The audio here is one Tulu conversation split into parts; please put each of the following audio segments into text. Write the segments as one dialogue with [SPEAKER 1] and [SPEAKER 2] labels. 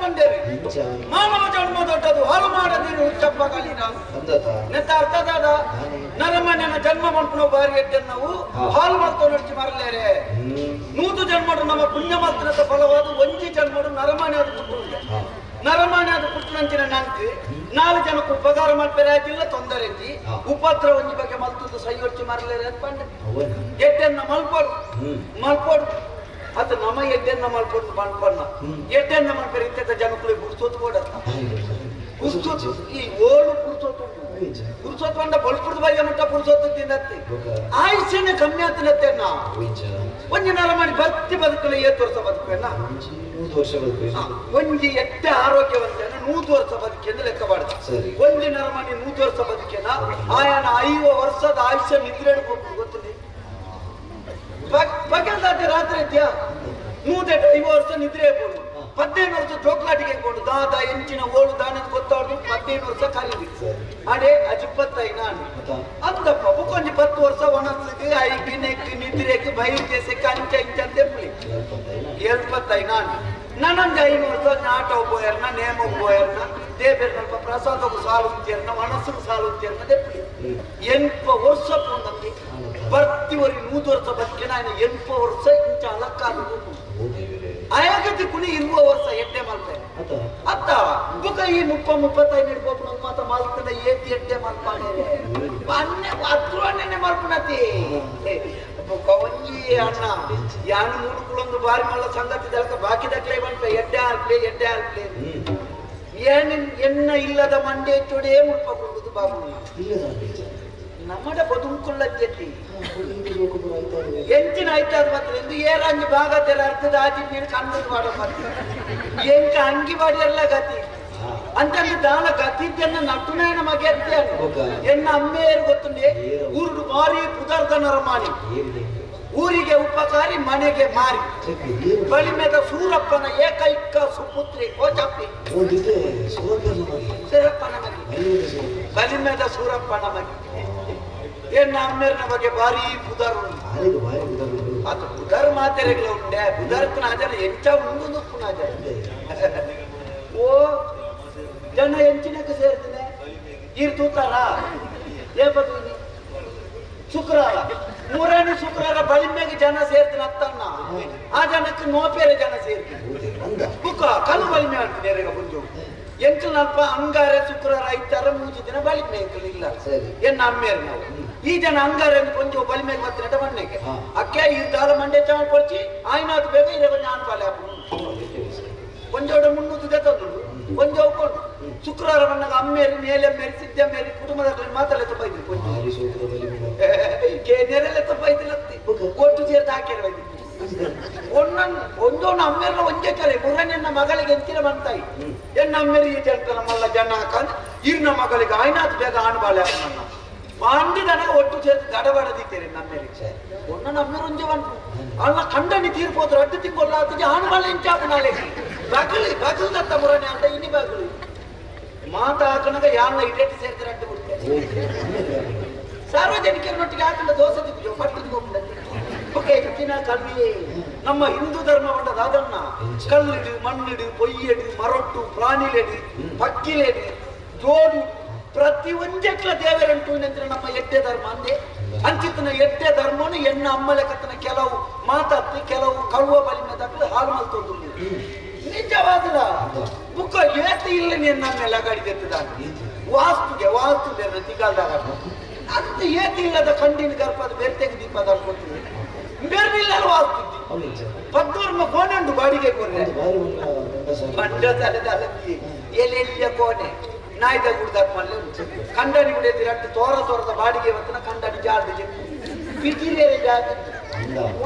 [SPEAKER 1] ಬಂದೇರಿ ಮಾನವ ಜನ್ಮ ದೊಡ್ಡದು ಹಾಳು ಮಾಡದಿರು ಹುಚ್ಚಪ್ಪ ಕಲಿನ ನೆತ್ತ ಅರ್ಥದಾದ ನರಮನೆಯ ಜನ್ಮ ಮಲ್ಪುನ ಬಾರಿ ಎಡ್ಡೆ ನಾವು ಹಾಲು ಮಲ್ತೋ ನಡ್ಚಿ ಮರಲೇರೆ ನೂತು ಜನ್ಮಡು ನಮ್ಮ ಪುಣ್ಯ ಮಲ್ತನದ ಫಲವಾದ ಒಂಜಿ ಜನ್ಮಡು ನರಮಾನೆ ಅದು ಪುಟ್ಟು ನರಮಾನೆ ಅದು ಪುಟ್ಟನಂಚಿನ ನಂಕ್ ನಾಲ್ಕು ಜನಕ್ಕೆ ಉಪಕಾರ ಮಲ್ಪೆರೆ ಆಯ್ತಿಲ್ಲ ತೊಂದರೆ ಇದ್ದಿ ಉಪದ್ರ ಒಂಜಿ ಬಗ್ಗೆ ಮಲ್ತದ್ದು ಸೈಯೊಡ್ಚಿ ಮರಲೇರೆ ಅಂತ ಪಂಡೆ ಎಡ್ಡೆನ್ನ ಮಲ್ಪೋಡು ಮಲ್ಪೋಡು ಅದು ನಮ್ಮ ಎಡ್ಡೆನ್ನ ಮಲ್ಪೋಡು ಮಲ್ಪಣ್ಣ ಎಡ್ಡೆನ್ನ ಮಲ್ಪೆರೆ ಇತ್ತೆದ ಜನಕ್ಕಳು ಗುರ್ಸೋತು ಕೊಡತ್ತ ಗುರ್ಸೋತು ಈ ಓಳು ಗುರ್ಸೋತು ಗುರ್ಸೋತು ಅಂಡ ಬಲ್ಪುರದ ಬಯ್ಯ ಮುಟ್ಟ ಗುರ್ಸೋತು ತಿನ್ನತ್ತೆ ಆಯುಷ್ಯನೇ ಕಮ್ಮಿ ಆತನತ್ತೆ ನಾ ಒಂಜಿ ನರಮಾನಿ ಬತ್ತಿ ಬದುಕಲು ಏತು ವರ್ಷ ಬದುಕುವೆನ ಒಂಜಿ ಎಟ್ಟೆ ಆರೋಗ್ಯವಂತನ 100 ವರ್ಷ ಬದುಕೆಂದು ಲೆಕ್ಕ ಮಾಡ್ದ ಒಂಜಿ ನರಮಾನಿ 100 ವರ್ಷ ಬದುಕೇನ ಆಯನ 50 ವರ್ಷದ ಆಯುಷ್ಯ ನಿದ್ರೆ ಗೊತ್ತಿದೆ ಪಗಲ್ದಾತೆ ರಾತ್ರಿ ಇದ್ಯಾ 150 ವರ್ಷ ನಿದ್ರೆ ಬೋದು 15 ವರ್ಷ ಜೋಕ್ಲಾಟಿಗೆ ಕೊಂಡು ದಾದ ಎಂಚಿನ ಓಳು ದಾನ ಗೊತ್ತಾಡ್ದು 15 ವರ್ಷ ಕಲೀಲಿ ಅಡೆ ಅಜಿಪ್ಪತ್ತೈನ ಅಂತಪ್ಪ ಬುಕ್ಕೊಂಜಿ 10 ವರ್ಷ ಒಣಸಿಗೆ ಐಕಿ ನೆಕ್ಕಿ ನಿದ್ರೆಗೆ ಬೈರ್ ಅಂಚ ಇಂಚ ಅಂತ ಎಲ್ಪತ್ತೈನ ನಾನೊಂದು 5 ವರ್ಷ ಆಟೋ ಪೋಯರ್ನ ನೇಮಗ್ ಪೋಯರ್ನ ದೇಬೇರ್ನಲ್ಪ ಪ್ರಸಾದಕ್ಕೂ ಸಾಲು ಉಂಚೇರ್ನ ಮನಸ್ಸಿಗೆ ಸಾಲು ಉಂಚೇರ್ನ ದೆಪ್ಪಲಿ 80 ವರ್ಷ ಪೋಂದಕ್ಕೆ ಬರ್ತಿ ಒರಿ 100 ವರ್ಷ ಬದುಕಿನ ఆయన 80 ವರ್ಷ ಇಂಚ ಅಲಕ್ಕಾದ ಆಯಾಗತಿ ಕುಣಿ 20 ವರ್ಷ ಎಡ್ಡೆ ಮಲ್ಪೆ ಅತ್ತ ಬುಕ್ಕ ಈ 30 35 ಹಿಡ್ಕೋಪು ನಮ್ಮ ಮಾತ ಮಲ್ತದ ಏತಿ ಎಡ್ಡೆ ಮಲ್ಪಾನೆ ಅನ್ನೆ ಅತ್ರನ್ನೇ ಮಲ್ಪನತಿ ಬುಕ್ಕ ಒಂಜಿ ಅಣ್ಣ ಯಾನು ಮೂಡುಕುಳೊಂದು ಬಾರಿ ಮಲ್ಲ ಸಂಗತಿ ದಳಕ ಬಾಕಿ ದಕ್ಲೆ ಬಂಪೆ ಎಡ್ಡೆ ಆಲ್ಪ್ಲೆ ಎಡ್ಡೆ ಆಲ್ಪ್ಲೆ ಏನು ಎನ್ನ ಇಲ್ಲದ ಮಂಡೆ ಚೊಡೇ ಮುಲ್ಪ ಕೊಡುದು ಬಾಬು ನಮ್ಮಡ ಬದುಕುಳ್ಳ ಜೊತೆ ಎಂಚಿನ ಆಯ್ತಾದ ಮಾತ್ರ ಎಂದು ಏರಂಜಿ ಭಾಗತೆಲ್ಲ ಅರ್ಥದ ಆಜಿ ನೀನು ಕಣ್ಣು ಮಾಡೋ ಮತ್ತೆ ಎಂಕ ಅಂಗಿ ಮಾಡಿ ಎಲ್ಲ ಗತಿ ಅಂತಂದು ದಾನ ಗತಿದ್ದನ್ನ ನಟ್ಟುನಾಯನ ಮಗೆ ಎನ್ನ ಅಮ್ಮೆಯರು ಗೊತ್ತುಂಡೆ ಊರುಡು ಮಾರಿ ಪುದರ್ದ ನರಮಾನಿ ಊರಿಗೆ ಉಪಕಾರಿ ಮನೆಗೆ ಮಾರಿ ಬಲಿಮೆದ ಸೂರಪ್ಪನ ಏಕೈಕ ಸುಪುತ್ರಿ ಕೋಚಪ್ಪಿ ಸೂರಪ್ಪನ ಮಗೆ ಬಲಿಮೆದ ಸೂರಪ್ಪನ ಮಗೆ ಎನ್ನ ಅಮ್ಮೇರ್ನ ಬಗ್ಗೆ ಭಾರಿ ಪುದರ್ ಉಂಟು ಅದು ಪುದರ್ ಮಾತೆರೆಗಳ ಉಂಡೆ ಪುದರ್ಕನ ಜನ ಎಂಚ ಉಂಡು ನುಪ್ಪುನ ಜನ ಓ ಜನ ಎಂಚಿನಕ್ಕೆ ಸೇರ್ತನೆ ಈರ್ ತೂತಾರ ಏ ಬದುನಿ ಶುಕ್ರಾರ ಮೂರನೇ ಶುಕ್ರಾರ ಬಲಿಮೆಗೆ ಜನ ಸೇರ್ತೀನಿ ಅತ್ತನ್ನ ಆ ಜನಕ್ಕೆ ನೋಪೇರೆ ಜನ ಸೇರ್ತೀನಿ ಬುಕ್ಕ ಕಲ್ಲು ಬಲಿಮೆ ಆಡ್ತೀನಿ ಯಾರಿಗ ಮುಂಜು ಎಂಕಲ್ ನಲ್ಪ ಅಂಗಾರೆ ಶುಕ್ರಾರ ಐತಾರ ಮೂಜಿ ದಿನ ಬಲಿಮೆ ಎಂಕಲ್ ಇಲ್ಲ ಎನ್ನ ಅಮ್ಮೇರು ನಾವು ಈ ಜನ ಅಂಗಾರೆ ಕೊಂಚ ಬಲಿಮೆಗೆ ಬರ್ತೀನಿ ಮಣ್ಣೆಗೆ ಅಕ್ಕೆ ಈ ದಾಲ ಮಂಡೆ ಚಾವಲ್ ಪೊರ್ಚಿ ಆಯ್ನಾಥ್ ಬೇಗ ಇರೋ ನಾನು ಪಾಲೆ ಕೊಂಚೋಡ ಮುನ್ನೂರು ತಂದು ಕೊಂಚ ಒಪ್ಕೊಂಡು ಶುಕ್ರವಾರ ಬಂದಾಗ ಅಮ್ಮೇರಿ ಮೇಲೆಮ್ಮೇರಿ ಸಿದ್ದಮ್ಮೇರಿ ಕುಟುಂಬದ ಮಾತೆಲ್ಲ ತಪ್ಪ ಇದ್ರು ಕೊಂಚ ಕೇನೆಲ್ಲ ತಪ್ಪ ಇದ್ದಿಲ್ಲ ಒಟ್ಟು ಸೇರ್ದು ಹಾಕ್ಯಾರ ಒಂದೊಂದು ಅಮ್ಮೇರ್ನ ಒಂದೇ ಕರೆ ಮುರನೆನ್ನ ಮಗಳಿಗೆ ಎಂತಿನ ಬಂತಾಯಿ ಎನ್ನ ಅಮ್ಮೇರಿ ಈ ಜನ ನಮ್ಮಲ್ಲ ಜನ ಹಾಕಂದ್ರೆ ಇರ್ನ ಮಗಳಿಗೆ ಆಯ್ನಾಥ್ ಬೇಗ ಆಣ್ಬಾಳೆ ನನ್ನ ಪಾಂಡಿದನ ಒಟ್ಟು ಸೇರ್ದು ಗಡಬಡದಿತ್ತೇನೆ ನಮ್ಮೇರಿಗೆ ಒನ್ನ ನಮ್ಮೇರು ಒಂಜೆ ಬಂತು ಅಲ್ಲ ಕಂಡನಿ ತೀರ್ಪೋದ್ರು ಅಡ್ಡು ತಿಂಗೊಲ್ಲ ಆತಿಗೆ ಆಣ್ಬಾಳೆ ಇಂಚಾಪು ನಾಳೆ ಬಾಗಿಲು ಬಾಗಿಲು ದತ್ತ ಮುರನೆ ಅಂತ ಇನ್ನಿ ಬಾಗಿಲು ಮಾತಾ ಹಾಕನಾಗ ಯಾರನ್ನ ಇಡೇಟಿ ಸೇರ್ತಾರೆ ಅಡ್ಡು ಬಿಡ್ತಾರೆ ಸಾರ್ವಜನಿಕರನ್ನೊಟ್ಟಿಗೆ ಹಾಕಂಡ ದೋಸೆ ತಿಕ್ಕು ಪಟ್ಟದ ಓಕೆ ಹೆಚ್ಚಿನ ಕಮ್ಮಿ ನಮ್ಮ ಹಿಂದೂ ಧರ್ಮ ಬಂಡದ ಅದನ್ನ ಕಲ್ಲಿಡು ಮಣ್ಣಿಡು ಪೊಯ್ಯಡು ಮರೊಟ್ಟು ಪ್ರಾಣಿಲೆಡು ಪಕ್ಕಿಲೆಡು ಜೋಡು ಪ್ರತಿ ಒಂದೆಕ್ಲ ದೇವರಂಟು ಅಂದ್ರೆ ನಮ್ಮ ಎಡ್ಡೆ ಧರ್ಮ ಅಂದೆ ಅಂಚಿತನ ಎಡ್ಡೆ ಧರ್ಮನು ಎಣ್ಣ ಅಮ್ಮಲೆಕತ್ತನ ಕೆಲವು ಮಾತಾಡ್ತಿ ಕೆಲವು ಕಳುವ ಬಲಿ ಮೇದಾಕ್ಲು ಹಾಲು ಮಲ್ತೊಂದು ನಿಜವಾದಲ ಬುಕ್ಕ ಏತ ಇಲ್ಲ ನೀನು ನಮ್ಮೆಲ್ಲ ಗಾಡಿ ವಾಸ್ತುಗೆ ವಾಸ್ತು ಬೇರೆ ತಿಗಾಲ್ದಾಗ ಅಂತ ಏತಿ ಇಲ್ಲದ ಕಂಡಿನ ಗರ್ಭದ ಬೇರೆ ತೆಗೆ ದೀಪದ ಅನ್ಕೊತೀವಿ ಬೇರೆ ಇಲ್ಲ ವಾಸ್ತು ಪದ್ದೂರ್ಮ ಕೋಣೆ ಉಂಟು ಬಾಡಿಗೆ ಕೋಣೆ ಬಂಡ ತಲೆದ ಅಲಂತಿ ಎಲ್ಲೆಲ್ಲಿಯ ಕೋಣೆ ನಾಯ್ದ ಗುಡ್ದಾಕ್ ಮಲ್ಲೆ ಕಂಡನಿ ಗುಡಿ ಅಟ್ಟು ತೋರ ತೋರದ ಬಾಡಿಗೆ ಹೊತ್ತನ ಕಂಡನಿ ಜಾಡ್ದ ಚೆಪ್ಪು ಪಿಜಿರೇರೆ ಜಾಗ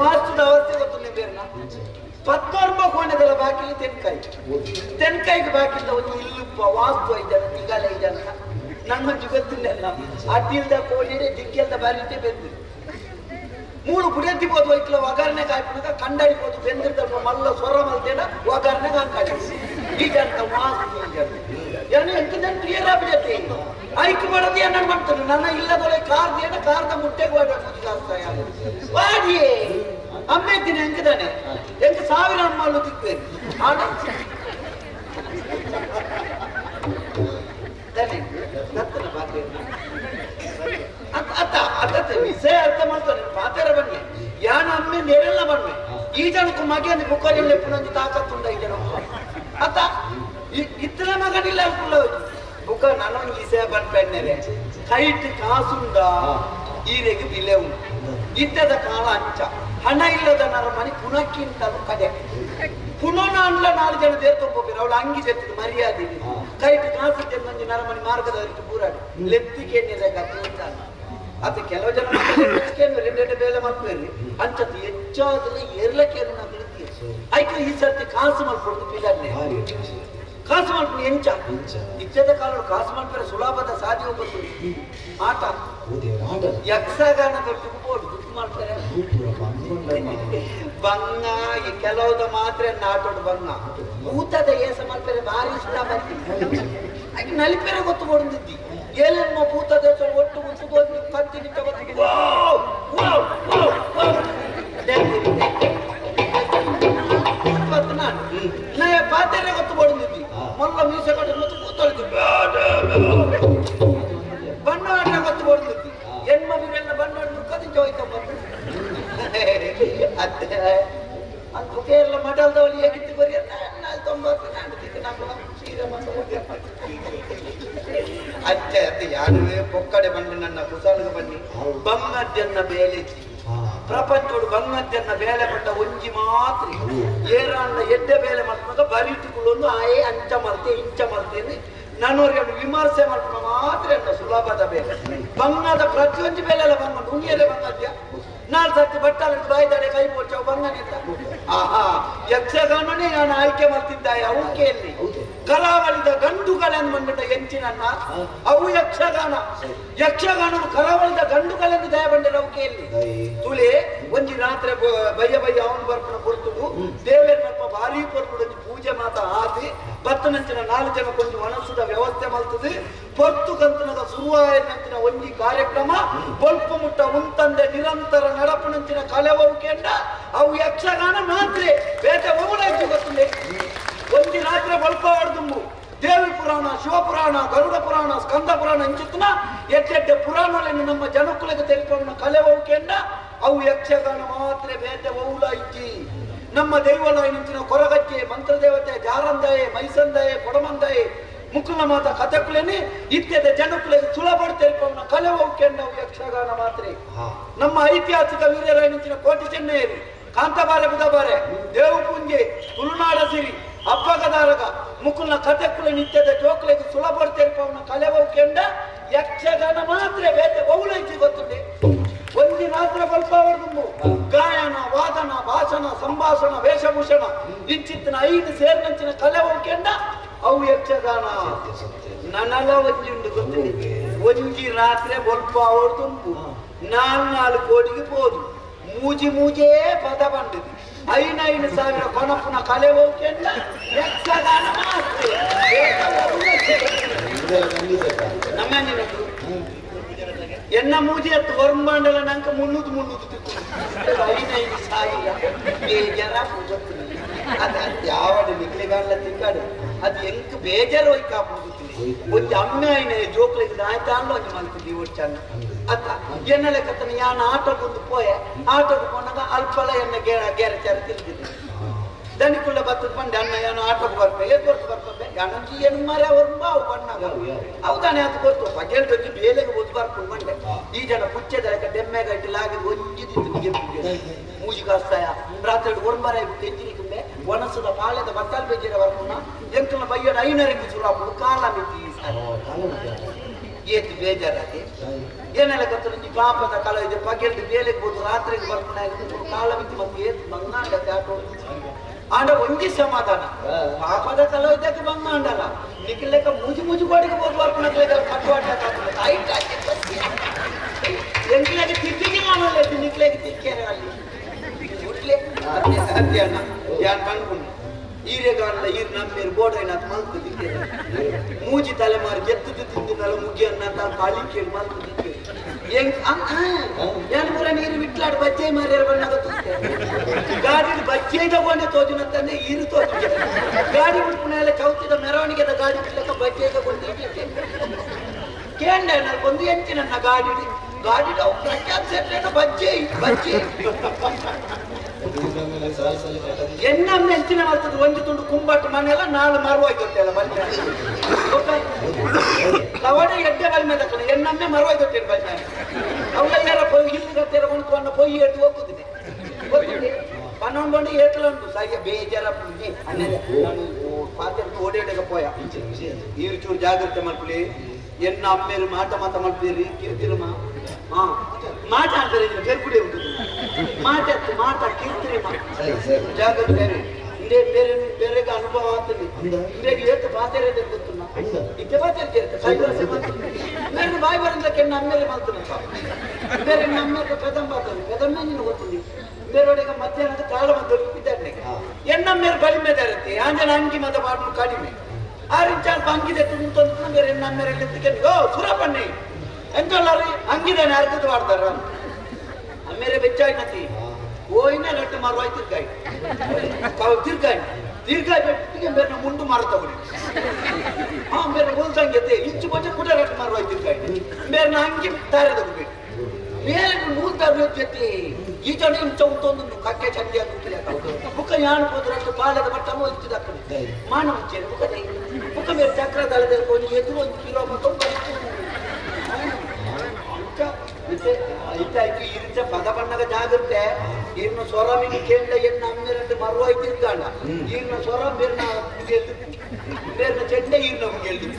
[SPEAKER 1] ವಾಸ್ತುದ ಅವಸ್ಥೆ ಗೊತ್ತು ಬೇರೆ ಪತ್ತೊರ್ಮ ಕೋಣೆದಲ್ಲ ಬಾಕಿಲಿ ತೆನ್ಕಾಯಿ ತೆನ್ಕಾಯಿಗೆ ಬಾಕಿಲ್ದ ಒಂದು ಇಲ್ಲುಪ್ಪ ವಾಸ್ತು ಐಜನ ತಿಗಾಲ ಐಜನ ನನ್ನ ಜುಗತ್ತಿಲ್ಲ ಅಡ್ಡಿಲ್ದ ಕೋಳಿಡೆ ದಿಕ್ಕೆಲ್ದ ಬಾರಿಟೆ ಬೆಂದು ಮೂಳು ಪುಡಿಯತ್ತಿ ಹೋದು ಐಕ್ಲ ಒಗರ್ನೆ ಕಾಯ್ಪುನಗ ಕಂಡಾಡಿ ಹೋದು ಬೆಂದಿರ್ದಲ್ಪ ಮಲ್ಲ ಸ್ವರ ಮಲ್ತೇನ ಒಗರ್ನೆ ಅಂಕಾಡಿ ಈಗಂತ ವಾಸ್ತು ಏನು ಎಂತ ಕ್ಲಿಯರ್ ಆಗ್ಬಿಡತ್ತೆ ಐಕ್ ಮಾಡೋದು ಏನನ್ ಮಾಡ್ತಾನೆ ನನ್ನ ಇಲ್ಲದೊಳೆ ಕಾರ್ದ ಏನ ಕಾರ್ದ ಮುಟ್ಟೆಗೆ ವಾಡಿಯೇ ಅಮ್ಮ ಇದ್ದೀನಿ ಹೆಂಗಿದಾನೆ ಹೆಂಗ ಸಾವಿರ ಅಮ್ಮಲು ತಿಕ್ಕು ಆಡ ಬನ್ನಿ ಈ ಜನಕ್ಕೂ ಮಗೆಯನ್ನು ಬುಕ್ಕಲ್ಲಿ ಪುನಂಜಿ ತಾಕತ್ತುಂಡ ಈ ಜನ ಅತ್ತ ಇತ್ತಲ ಮಗನಿಲ್ಲ ಬುಕ್ಕ ನಾನೊಂದು ಈಸೆ ಬನ್ಪೆಣ್ಣೆರೆ ಕೈಟ್ ಕಾಸುಂಡ ಈರೆಗೆ ಬಿಲೆ ಉಂಟು ಇದ್ದದ ಕಾಲ ಅಂಚ ಹಣ ಇಲ್ಲದ ನರಮನಿ ಪುನಕ್ಕಿಂತಲೂ ಕಡೆ ಪುನಃ ಅನ್ಲ ನಾಲ್ಕು ಜನ ದೇರ್ ತೊಂಬೋಪಿರ ಅವಳು ಅಂಗಿ ಜೆತ್ತದ ಮರ್ಯಾದೆ ಕೈಟ್ ಕಾಸು ನಂಜಿ ನರಮನಿ ಮಾರ್ಗದ ಪೂರಾಡಿ ಲೆತ್ತಿಕೇನಿದೆ ಅಂತ ಅತ್ತ ಕೆಲವು ಜನ ರೆಂಡೆಂಡೆ ಬೇಲೆ ಮಲ್ಪೇರಿ ಅಂಚತ್ತು ಹೆಚ್ಚಾದ್ರೆ ಏರ್ಲಕ್ಕೇನು ನಾವು ಐಕ ಈ ಸರ್ತಿ ಕಾಸು ಮಲ್ಪೊಡ್ದು ಪಿಲನ್ನೇ ಕಾಸು ಮಲ್ಪು ಎಂಚ ಇಚ್ಚದ ಕಾಲ ಕಾಸು ಮಲ್ಪರೆ ಸುಲಭದ ಸಾಧ್ಯ ಗೊತ್ತು ಆಟ ಯಕ್ಷಗಾನ ದೊಡ್ಡ ಬೋರ್ಡ್ ದುಡ್ಡು ಮಾಡ್ತಾರೆ ಬಂಗ ಈ ಕೆಲವುದ ಮಾತ್ರ ಆಟೋಡು ಬಂಗ ಊತದ ಏಸ ಮಲ್ಪರೆ ಭಾರಿ ಇಷ್ಟ ಬರ್ತೀನಿ ಹಾಗೆ ನಲಿಪೆರೆ ಗೊತ್ತು ಕೊಡ್ತಿದ್ದಿ ಏಲೆಮ್ಮ ಭೂತದ ಒಟ್ಟು ಮುಸುಗೋದು ಕತ್ತಿ ನಿಂತ ನಾನು ಪಾತ್ರೆ ಗೊತ್ತು ಕೊಡ್ತಿದ್ದಿ ಮೊಲ್ಲ ಮೀಸೆ ಕಡೆ ಮತ್ತು ಕೂತೊಳಿದ್ದು ಬಣ್ಣ ಆಟ ಗೊತ್ತು ಕೊಡ್ತಿದ್ದಿ ಹೆಣ್ಮಗುರೆಲ್ಲ ಬಣ್ಣ ಕದಿಂಚ ಹೋಯ್ತ ಅತ್ತೆ ಅದು ಕೇರಳ ಮಠದವಳಿ ಹೇಗಿತ್ತು ಬರೀ ನಾನು ತೊಂಬತ್ತು ನಾನು ಸೀರೆ ಮತ್ತು ಅತ್ತೆ ಅತ್ತೆ ಯಾರುವೇ ಪೊಕ್ಕಡೆ ಬನ್ನಿ ನನ್ನ ಕುಸಾಲಿಗೆ ಬನ್ನಿ ಬಂಗದ್ದನ್ನ ಬೇಲೆತ್ತಿ ಪ್ರಪಂಚೋಡು ಬಂಗದ್ದನ್ನ ಬೇಲೆ ಪಟ್ಟ ಒಂಜಿ ಮಾತ್ರ ಏರಾಂಡ ಎಡ್ಡೆ ಬೇಲೆ ಮಾಡ್ಕೊಂಡ ಬರಿಟುಕೊಳ್ಳೊಂದು ಆಯೇ ಅಂಚ ಮಲ್ತೆ ಇಂಚ ಮಲ್ತೇನೆ ನಾನೋರಿಗೆ ವಿಮರ್ಶೆ ಮಾಡ್ಕೊಂಡು ಮಾತ್ರ ಅನ್ನ ಸುಲಭದ ಬೇಲೆ ಬಂಗದ ಪ್ರತಿಯೊಂದು ಬೇಲೆ ಎಲ್ಲ ಬಂಗ ನುಣಿಯಲ್ಲೇ ಬಂಗದ್ಯ ನಾಲ್ ಸರ್ತಿ ಬಟ್ಟಾಲ ಬಾಯ್ದಾಡೆ ಕೈ ಪೋಚವು ಬಂಗನಿದ್ದ ಆಹಾ ಯಕ್ಷಗಾನನೇ ನಾನು ಆಯ್ಕೆ ಮಾಡ್ತಿದ್ದ ಅವಕ್ಕೆ ಕರಾವಳಿದ ಗಂಡುಗಳನ್ನು ಬಂದ್ಬಿಟ್ಟ ಎಂಚಿನನ್ನ ಅವು ಯಕ್ಷಗಾನ ಯಕ್ಷಗಾನ ಕರಾವಳಿದ ಗಂಡುಗಳನ್ನು ದಯ ಬಂಡಿರ ಅವಕೆಯಲ್ಲಿ ತುಳಿ ಒಂಜಿ ರಾತ್ರಿ ಬಯ್ಯ ಬಯ್ಯ ಅವನು ಬರ್ಪಣ ಕೊಡ್ತುಡು ದೇವೇರ್ನಪ್ಪ ಭಾರಿ ಪೊರ್ತುಡು ಪೂಜೆ ಮಾತ ಆದಿ ಬತ್ತನಂಚಿನ ನಾಲ್ಕು ಜನ ಕೊಂಚ ಮನಸ್ಸುದ ವ್ಯವಸ್ಥೆ ಮಲ್ತದೆ ಪೊರ್ತು ಕಂತನದ ಸುರುವಾಯನಂಚಿನ ಒಂಜಿ ಕಾರ್ಯಕ್ರಮ ಬೊಲ್ಪು ಮುಟ್ಟ ಉಂತಂದೆ ನಿರಂತರ ನಡಪುನಂಚಿನ ಕಲೆವೌಕೆಂಡ ಅವು ಯಕ್ಷಗಾನ ಮಾತ್ರ ಬೇತೆ ಒಮ್ಮೆ ಗೊತ್ತಿಲ್ಲ ಒಂಜಿ ರಾತ್ರಿ ಬೊಲ್ಪ ಆಡ್ದುಂಬು ದೇವಿ ಪುರಾಣ ಶಿವಪುರಾಣ ಗರುಡ ಪುರಾಣ ಸ್ಕಂದ ಪುರಾಣ ಇಂಚಿತ್ತನ ಎಡ್ಡೆಡ್ಡೆ ಪುರಾಣಗಳನ್ನು ನಮ್ಮ ಜನಕ್ಕುಲಿಗೆ ತೆರಿಪವನ ಕಲೆವೌಕೆಂಡ ಅವು ಯಕ್ಷಗಾನ ಮಾತ್ರ ಬೇತೆ ಒೌಲ ಇಜ್ಜಿ ನಮ್ಮ ದೈವಲಾಯಿನಂಚಿನ ಕೊರಗಜ್ಜೆ ಮಂತ್ರದೇವತೆ ಜಾರಂದಾಯೆ ಮೈಸಂದಾಯೆ ಕೊಡಮಂದಾಯೆ ಮುಕುಲ ಮಾತ ಕಥೆಕುಲೇನೆ ಇತ್ಯದ ಜನಕುಲಿಗೆ ಸುಲಭ ತೆರಿಪವನ ಕಲೆವೌಕೆಂಡ ಅವು ಯಕ್ಷಗಾನ ಮಾತ್ರ ನಮ್ಮ ಐತಿಹಾಸಿಕ ವೀರ್ಯರಾಯಿನಂಚಿನ ಕೋಟಿ ಚೆನ್ನಯ್ಯರಿ ಕಾಂತಬಾರೆ ಬುಧಬಾರೆ ದೇವಪುಂಜೆ ತುಳುನಾಡ ಸಿರಿ ಅಪ್ಪಗದಾರಗ ಮುಕುಲ್ನ ಕಥೆಕುಲ ನಿತ್ಯದ ಜೋಕುಲಿಗೆ ಸುಲಭ ತೆರಿಪವನ ಕಲೆವೌಕೆಂಡ ಯಕ್ಷಗಾನ ಮಾತ್ರ ಬೇತೆ ಬಹುಳೈತಿ ಗೊತ್ತುಂಡೆ ಒಂದಿ ಮಾತ್ರ ಬಲ್ಪಾವರ್ದುಂಬು ಗಾಯನ ವಾದನ ಭಾಷಣ ಸಂಭಾಷಣ ವೇಷಭೂಷಣ ಇಂಚಿತ್ತಿನ ಐದು ಸೇರಿನಂಚಿನ ಕಲೆವೌಕೆಂಡ ಅವು ಯಕ್ಷಗಾನ ನನಲ ಒಂಜಿ ಗೊತ್ತಿದೆ ಒಂಜಿ ರಾತ್ರಿ ಬೊಲ್ಪ ಅವರ್ದುಂಬು ನಾಲ್ ನಾಲ್ಕು ಕೋಟಿಗೆ ಪೋದು ಮೂಜಿ ಮೂಜೇ ಪದ ಬಂದಿದೆ ಐನ ಐನು ಸಾವಿರ ಕೊನಪುನ ಕಲೆ ಹೋಗ್ಕೆಂಡ ಯಕ್ಷಗಾನ ಮಾತ್ರ ನಮ್ಮ ಎನ್ನ ಮೂಜಿ ಹತ್ತು ಹೊರಂಬಾಂಡಲ ನಂಗೆ ಮುನ್ನೂರು ಮುನ್ನೂರು ಐನ ಐನು ಸಾವಿರ ಬೇಜಾರ ಗೊತ್ತಿಲ್ಲ ಅದು ಅದು ಯಾವ ನಿಕ್ಲಿಗಾಂಡ್ಲ ತಿಕ್ಕಾಡು ಅದು ಎಂಕ್ ಬೇಜಾರು ಹೋಯ್ಕ ಗೊತ್ತಿಲ್ಲ ಒಂಜಿ ಅಮ್ಮೆ ಐನ ಜೋಕ್ಲಿಗೆ ಆಯ್ತಾಂಡ್ಲ ಒಂಜಿ ಮಲ್ತಿದ್ದಿ ಒಚ್ಚನ್ನ ಅತ್ತ ಎನ್ನ ಲೆಕ್ಕತನ ಯಾನ ಆಟೋಗೊಂದು ಪೋಯೆ ಆಟೋಗೆ ಪೋನಾಗ ಅಲ್ಪಲ ಎನ್ನ ಗೇರ ಚಾರ ತಿರುಗಿದ್ದೆ ದನಿಕುಳ್ಳ ಬತ್ತದ ಬಂಡೆ ಅಣ್ಣ ಏನೋ ಆಟೋಗೆ ಬರ್ಪೆ ಏತ್ ಹೊರ್ತು ಬರ್ಪೆ ಅಣ್ಣಂಜಿ ಏನು ಮಾರೆ ಅವ್ರ ಬಾವು ಬಣ್ಣಾಗ ಹೌದಾನೆ ಅದು ಗೊತ್ತು ಪಗೆಲ್ದೊಂಜಿ ಬೇಲೆಗೆ ಓದು ಬರ್ಕೊಂಡು ಬಂಡೆ ಈ ಜನ ಪುಚ್ಚೆದ ಲೆಕ್ಕ ಡೆಮ್ಮೆಗೆ ಇಟ್ಟು ಒಂಜಿ ದಿತ್ತು ಮೂಜಿ ಕಾಸ್ತಾಯ ರಾತ್ರಿ ಒರ್ಮರ ಎಂಜಿನಿಕುಂಬೆ ಒಣಸದ ಪಾಳೆದ ಬಟ್ಟಲ್ ಬೇಜಿರ ಬರ್ಪುನ ಎಂಕಲ್ನ ಬಯ್ಯಡ ಐನರಿಗೆ ಸುರಾಪುಡು ಕಾಲ ಮಿತಿ ಏತು ಬೇಜಾರಾತಿ ಏನೆಲ್ಲ ಗೊತ್ತು ನಿಂಗೆ ಪಾಪದ ಕಾಲ ಇದೆ ಪಗೆಲ್ದು ಬೇಲೆಗೆ ಹೋದು ರಾತ್ರಿಗೆ ಬರ್ಪುನ ಕಾಲ ಮಿತಿ ಮತ್ತೆ ಏತು ಬಂಗಾಂಡತೆ ಆಟೋ ಆಂಡ ಒಂಜಿ ಸಮಾಧಾನ ಪಾಪದ ಕಲ ಇದ್ದಕ್ಕೆ ಬಂಗಾಂಡಲ್ಲ ನಿಕ್ಕಿಲೆಕ್ಕ ಮೂಜಿ ಮೂಜಿ ಗೋಡಿಗೆ ಹೋದು ಬರ್ಪುನ ಕಟ್ಟುವಾಟ ಎಂಕ್ಲೆಗೆ ತಿಕ್ಕಿಗೆ ಕಾಣಲ್ಲ ನಿಕ್ಲೆಗೆ ತಿಕ್ಕೇರೆ ಅಲ್ಲಿ ಉಟ್ಲೆ ಅತ್ತೆ ಅಣ್ಣ ಯಾನ್ ಬಂದ್ಕೊಂಡು ಈರೆಗಾಲ ಈರ್ ನಮ್ಮೇರು ಬೋರ್ಡ್ ಮಲ್ತು ದಿಕ್ಕೇರು ಮೂಜಿ ತಲೆಮಾರು ಜೆತ್ತದು ತಿಂದಿನಲ್ಲ ಮುಗಿಯನ್ನ ಪಾಲಿಕೆ ಮಲ್ತು ದಿಕ್ಕೇರು ಹೆಂಗ್ ಏನ್ ಪೂರ ನೀರು ಬಿಟ್ಲಾಡು ಬಚ್ಚೆ ಮಾರ್ಯಾರ ಬಣ್ಣಾಗ ತೂತೆ ಗಾಡಿ ಬಚ್ಚೆ ತಗೊಂಡೆ ತೋಜುನಂತಂದೆ ಈರು ತೋಜು ಗಾಡಿ ಬಿಟ್ಪುನ ಚೌತಿದ ಮೆರವಣಿಗೆದ ಗಾಡಿ ಬಿಟ್ಲಕ್ಕ ಬಚ್ಚೆ ತಗೊಂಡು ಕೇಂದ್ರ ಒಂದು ಎಂಚಿ ನನ್ನ ಗಾಡಿ ಗಾಡಿ ಪ್ರಖ್ಯಾತ ಬಚ್ಚೆ ಬಚ್ಚೆ ಎನ್ನ ಎಂಚಿನ ಮಾಡ್ತದೆ ಒಂದು ತುಂಡು ಕುಂಬಾಟ ಮನೆಯಲ್ಲ ನಾಳು ಮರವಾಯ್ತಲ್ಲ ಬಲ್ಮೆ ಕವಡೆ ಎಡ್ಡೆ ಬಲ್ಮೆ ದಕ್ಕಣ ಎನ್ನಮ್ಮೆ ಮರವಾಯ್ತೊಟ್ಟೆ ಬಲ್ಮೆ ಅವಳ ಯಾರ ಪೊಯ್ ಇಲ್ಲಿ ಕತ್ತೆರ ಕೊಂಡ್ಕೊಂಡು ಪೊಯ್ಯಿ ಎದ್ದು ಹೋಗುದಿದೆ ಗೊತ್ತಿದೆ ಪನ್ನೊಂದು ಬಂದು ಏತಲ ಉಂಟು ಸಯ್ಯ ಬೇಜಾರ ಅನ್ನೆ ನಾನು ಪಾತ್ರೆ ಓಡೇಡಗ ಪೋಯ ಈರು ಚೂರು ಜಾಗ್ರತೆ ಮಲ್ಪುಲಿ ಎನ್ನ ಅಮ್ಮೇರು ಮಾಟ ಮಾತ ಮಲ್ಪೇರಿ ಕೀರ್ತಿರಮ ಹಾ ಮಾಟ ಅಂತಾರೆ ಬೇರ್ಕುಡಿ ಉಂಟು ಮಾಟ ಮಾಟ ಕೀರ್ತಿರಮ ಜಾಗ್ರತೆ ಇಂದೇ ಬೇರೆ ಬೇರೆಗೆ ಅನುಭವ ಆಗ್ತದೆ ಇಂದೇ ಏತು ಪಾತ್ರೆ ಗೊತ್ತುನ್ನ ಇತ್ತೆ ಪಾತ್ರೆ ಬೇರೆ ಬಾಯಿ ಬರಂದಕ್ಕೆ ಎನ್ನ ಅಮ್ಮೇಲೆ ಮಾಡ್ತಾನಪ್ಪ ಬೇರೆ ಅಮ್ಮೇಲೆ ಪೆದಂಬ ಆಗ್ತದೆ ಪೆದಮ್ಮೆ ನೀನು ಗೊತ್ತಿದೆ ಬೇರೆಯವರಿಗೆ ಮಧ್ಯಾಹ್ನದ ಕಾಲ ಮತ್ತು ಇದ್ದಾನೆ ಎನ್ನಮ್ಮೇರು ಬಲಿಮೆ ಇರುತ್ತೆ ಆಂಜನ ಅಂಗಿ ಮತ ಪಾಡು ಕಡಿಮೆ ಆರು ಚಾಲ್ಪ ಅಂಗಿದೆ ತುಂತಂದ್ರೆ ಬೇರೆ ಎನ್ನಮ್ಮೇರೆ ಓ ಸುರಪಣ್ಣೆ ಎಂತಲ್ಲಾರಿ ಅಂಗಿದಾನೆ ಅರ್ಧದ ಮಾಡ್ತಾರ ಅಮ್ಮೇರೆ ಬೆಚ್ಚಾಗಿ ಓಯ್ನ ರಟ್ಟು ಮಾರುವಾಯ್ ತಿರ್ಗಾಯಿ ತಿರ್ಗಾಯಿ ತಿರ್ಗಾಯಿ ಬೆಟ್ಟಿಗೆ ಬೇರೆ ಮುಂಡು ಮಾರುತ್ತವನಿ ಹಾ ಬೇರೆ ಹೋಲ್ಸಂಗೆ ಇಂಚು ಬಚ್ಚ ಕೂಡ ರಟ್ಟು ಮಾರುವಾಯ್ ತಿರ್ಗಾಯಿ ಬೇರೆ ಅಂಗಿ ತಾರೆ ತಗೋಬೇಕು ಬೇರೆ ನೂಲ್ತಾರ ಜೊತೆ ಈ ಜನ ಇಂಚ ಉಂಟೊಂದು ಕಕ್ಕೆ ಚಂಡಿ ಅಂತ ಬುಕ್ಕ ಯಾನು ಹೋದ್ರೆ ಪಾಲದ ಬಟ್ಟ ಇಚ್ಚಿದಾಕಡೆ ಮಾನವ ಮುಚ್ಚೇನೆ ಬುಕ್ಕ ಬುಕ್ಕ ಬೇರೆ ಚಕ್ರ ದಳದ ಒಂದು ಎದುರು ಒಂದು ಕಿಲೋ ಇತ್ತಾಯ್ತು ಈ ರೀತಿ ಪದ ಬಣ್ಣಗ ಜಾಗ್ರತೆ ಇನ್ನು ಸ್ವರ ಮೀನು ಕೇಂದ್ರ ಎನ್ನ ಅಮ್ಮೇರಂತೆ ಮರುವಾಯ್ ತಿರ್ಗಾಣ ಈರ್ನ ಸ್ವರ ಬೇರ್ನ ಗೆಲ್ದು ಬೇರ್ನ ಚೆಂಡೆ ಈರ್ನ ಗೆಲ್ದು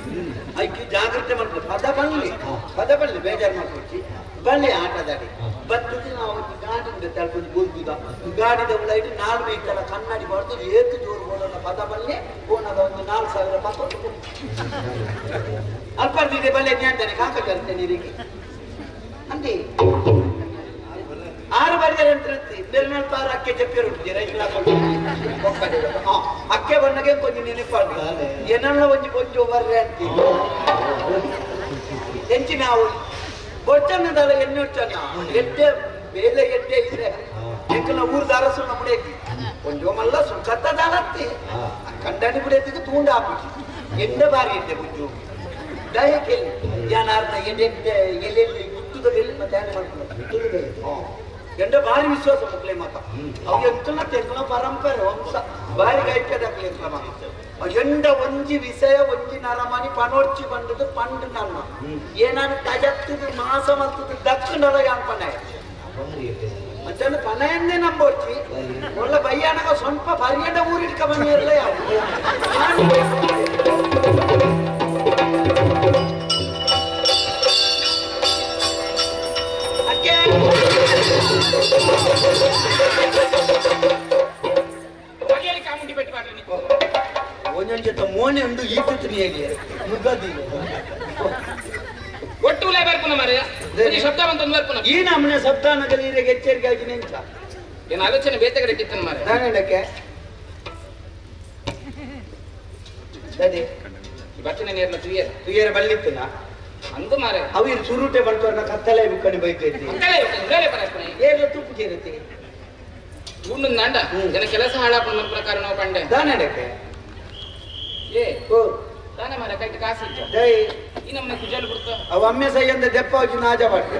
[SPEAKER 1] ಐಕಿ ಜಾಗ್ರತೆ ಮಾಡ್ತಾರೆ ಪದ ಬನ್ಲಿ ಪದ ಬನ್ಲಿ ಬೇಜಾರು ಮಾಡ್ಕೊಡ್ಸಿ ಬನ್ನಿ ಆಟದಾಡಿ ಬರ್ತದೆ ನಾವು ಗಾಡಿಯಿಂದ ತಳ್ಕೊಂಡು ಬುಲ್ದುದ ಗಾಡಿದ ಉಳೈಟ್ ನಾಲ್ಕು ಬೇಕಲ್ಲ ಕನ್ನಡಿ ಬಾರ್ದು ಏತು ಜೋರು ಬೋಡೋಣ ಪದ ಬಲ್ಲೆ ಓನದ ಒಂದು 4000 ಪತ್ತ ಅಲ್ಪರ್ದಿದೆ ಬಲ್ಲೆ ಜ್ಞಾನ ಕಾಕ ಕರ್ತೇನೆ ನೀರಿಗೆ ಅಂತೆ ಆರು ಬಾರಿ ಅಂತ ಬೇರೆ ಪಾರು ಅಕ್ಕೆ ಜಪ್ಪಿರು ಅಕ್ಕೆ ಬಣ್ಣಗೆ ಕೊಂಚ ನೆನಪಾಡು ಏನನ್ನ ಒಂಜಿ ಕೊಂಚ ಬರ್ರೆ ಅಂತ ಎಂಚಿ ನಾವು ಕೊಡ್ಚನ್ನದಲ್ಲ ಎಣ್ಣೆ ಎಡ್ಡೆ ಬೇಲೆ ಎಡ್ಡೆ ಇದೆ ಎಂಕಲ ಊರು ದಾರಸು ನಮ್ಮಡೇತಿ ಕೊಂಚ ಮಲ್ಲ ಸುಖತ್ತ ದಾಲತ್ತಿ ಕಂಡಾಣಿ ಬಿಡೇತಿಗೆ ತೂಂಡ ಹಾಕಿ ಎಣ್ಣೆ ಬಾರಿ ಎಡ್ಡೆ ಬುಜ್ಜು ದಯ ಕೇಳಿ ಯಾನಾರ್ನ ಎಡ್ಡೆ ಎಲ್ಲೆಲ್ಲಿ ಗುತ್ತದ ಎಲ್ಲಿ ಮತ್ತೆ ಹ್ಯಾಂಗ ಮಾಡ್ಕೊಂಡು ಎಂಡ ಭಾರಿ ವಿಶ್ವಾಸ ಮಕ್ಕಳೇ ಮಾತ ಅವು ಎಂತನ ತೆಂಕಲ ಪರಂಪರೆ ವಂಶ ಭಾರಿ ಗಾಯ್ಕದಾಕ್ಲಿ ಎಂಕಲ ಮಾತ ಎಂಡ ಒಂಜಿ ವಿಷಯ ಒಂಜಿ ನರಮನಿ ಪನೋಡ್ಚಿ ಬಂದದ್ದು ಪಂಡು ನನ್ನ ಏನಾನು ತಜತ್ತದು ಮಾಸ ಮಲ್ತದ್ದು ದಕ್ಕಂಡಲ ಯಾನ್ ಪಣೆ ಮಧ್ಯಾಹ್ನ ಪಣೆಯನ್ನೇ ನಂಬೋಡ್ಚಿ ಒಳ್ಳ ಬಯ್ಯಾನಗ ಸ್ವಲ್ಪ ಪರಿಯಂಡ ಊರಿಡ್ಕ ಬಂದಿರಲ್ಲ ಯಾವ ಒಂದೊಂದು ಜೊತೆ ಮೋನೆ ಉಂಡು ಈ ತಿನ್ನಿಯಾಗಿ ಮುಗ್ಗದಿ
[SPEAKER 2] ಒಟ್ಟು ಉಲೇ ಬರ್ಪುನ ಮಾರಾಯ ಶಬ್ದ ಬಂತೊಂದು ಬರ್ಪುನ
[SPEAKER 1] ಈ ನಮ್ಮನೆ ಶಬ್ದಾನಗಲಿ ನೀರಿಗೆ ಎಚ್ಚರಿಕೆ ಆಗಿ ನೆಂಚ
[SPEAKER 2] ಏನು ಆಲೋಚನೆ ಬೇತೆಗಡೆ ಕಿತ್ತನ ಮಾರಾಯ
[SPEAKER 1] ನಾನೇನಕ್ಕೆ ಸರಿ
[SPEAKER 2] ಬಚ್ಚನೆ ನೀರ್ನ ತುಯ್ಯರ
[SPEAKER 1] ತುಯ್ಯರ ಬಲ್ಲಿತ್ತನ
[SPEAKER 2] ಅಂದು ಮಾರಾಯ
[SPEAKER 1] ಅವಿರು ಸುರುಟೆ ಬಂತವನ್ನ ಕತ್ತಲೆ ಬಿಕ್ಕಡಿ ಬೈತೈತಿ
[SPEAKER 2] ಕತ್ತಲೆ ಉಲೇ ಬರಪ್ಪನ
[SPEAKER 1] ಏನ ತುಪ್ಪು ಕೇರತಿ
[SPEAKER 2] ಉಂಡು ನಾಂಡ ಜನ ಕೆಲಸ ಹಾಳಾಪುನ ಪ್ರಕಾರ ನಾವು ಪಂಡೆ
[SPEAKER 1] ದಾನಡಕ್ಕೆ
[SPEAKER 2] ಏ ಓ ತಾನೆ ಮಾರ ಕೈಟ್ ಕಾಸು ಇಜ್ಜ
[SPEAKER 1] ಜೈ
[SPEAKER 2] ಈ ನಮ್ಮನೆ ಕುಜಲ್ ಬಿಡ್ತ
[SPEAKER 1] ಅವ ಅಮ್ಮೆ ಸೈಯಂದ ದೆಪ್ಪಾಜಿ ನಾಜ ಬಾಡ್ತೆ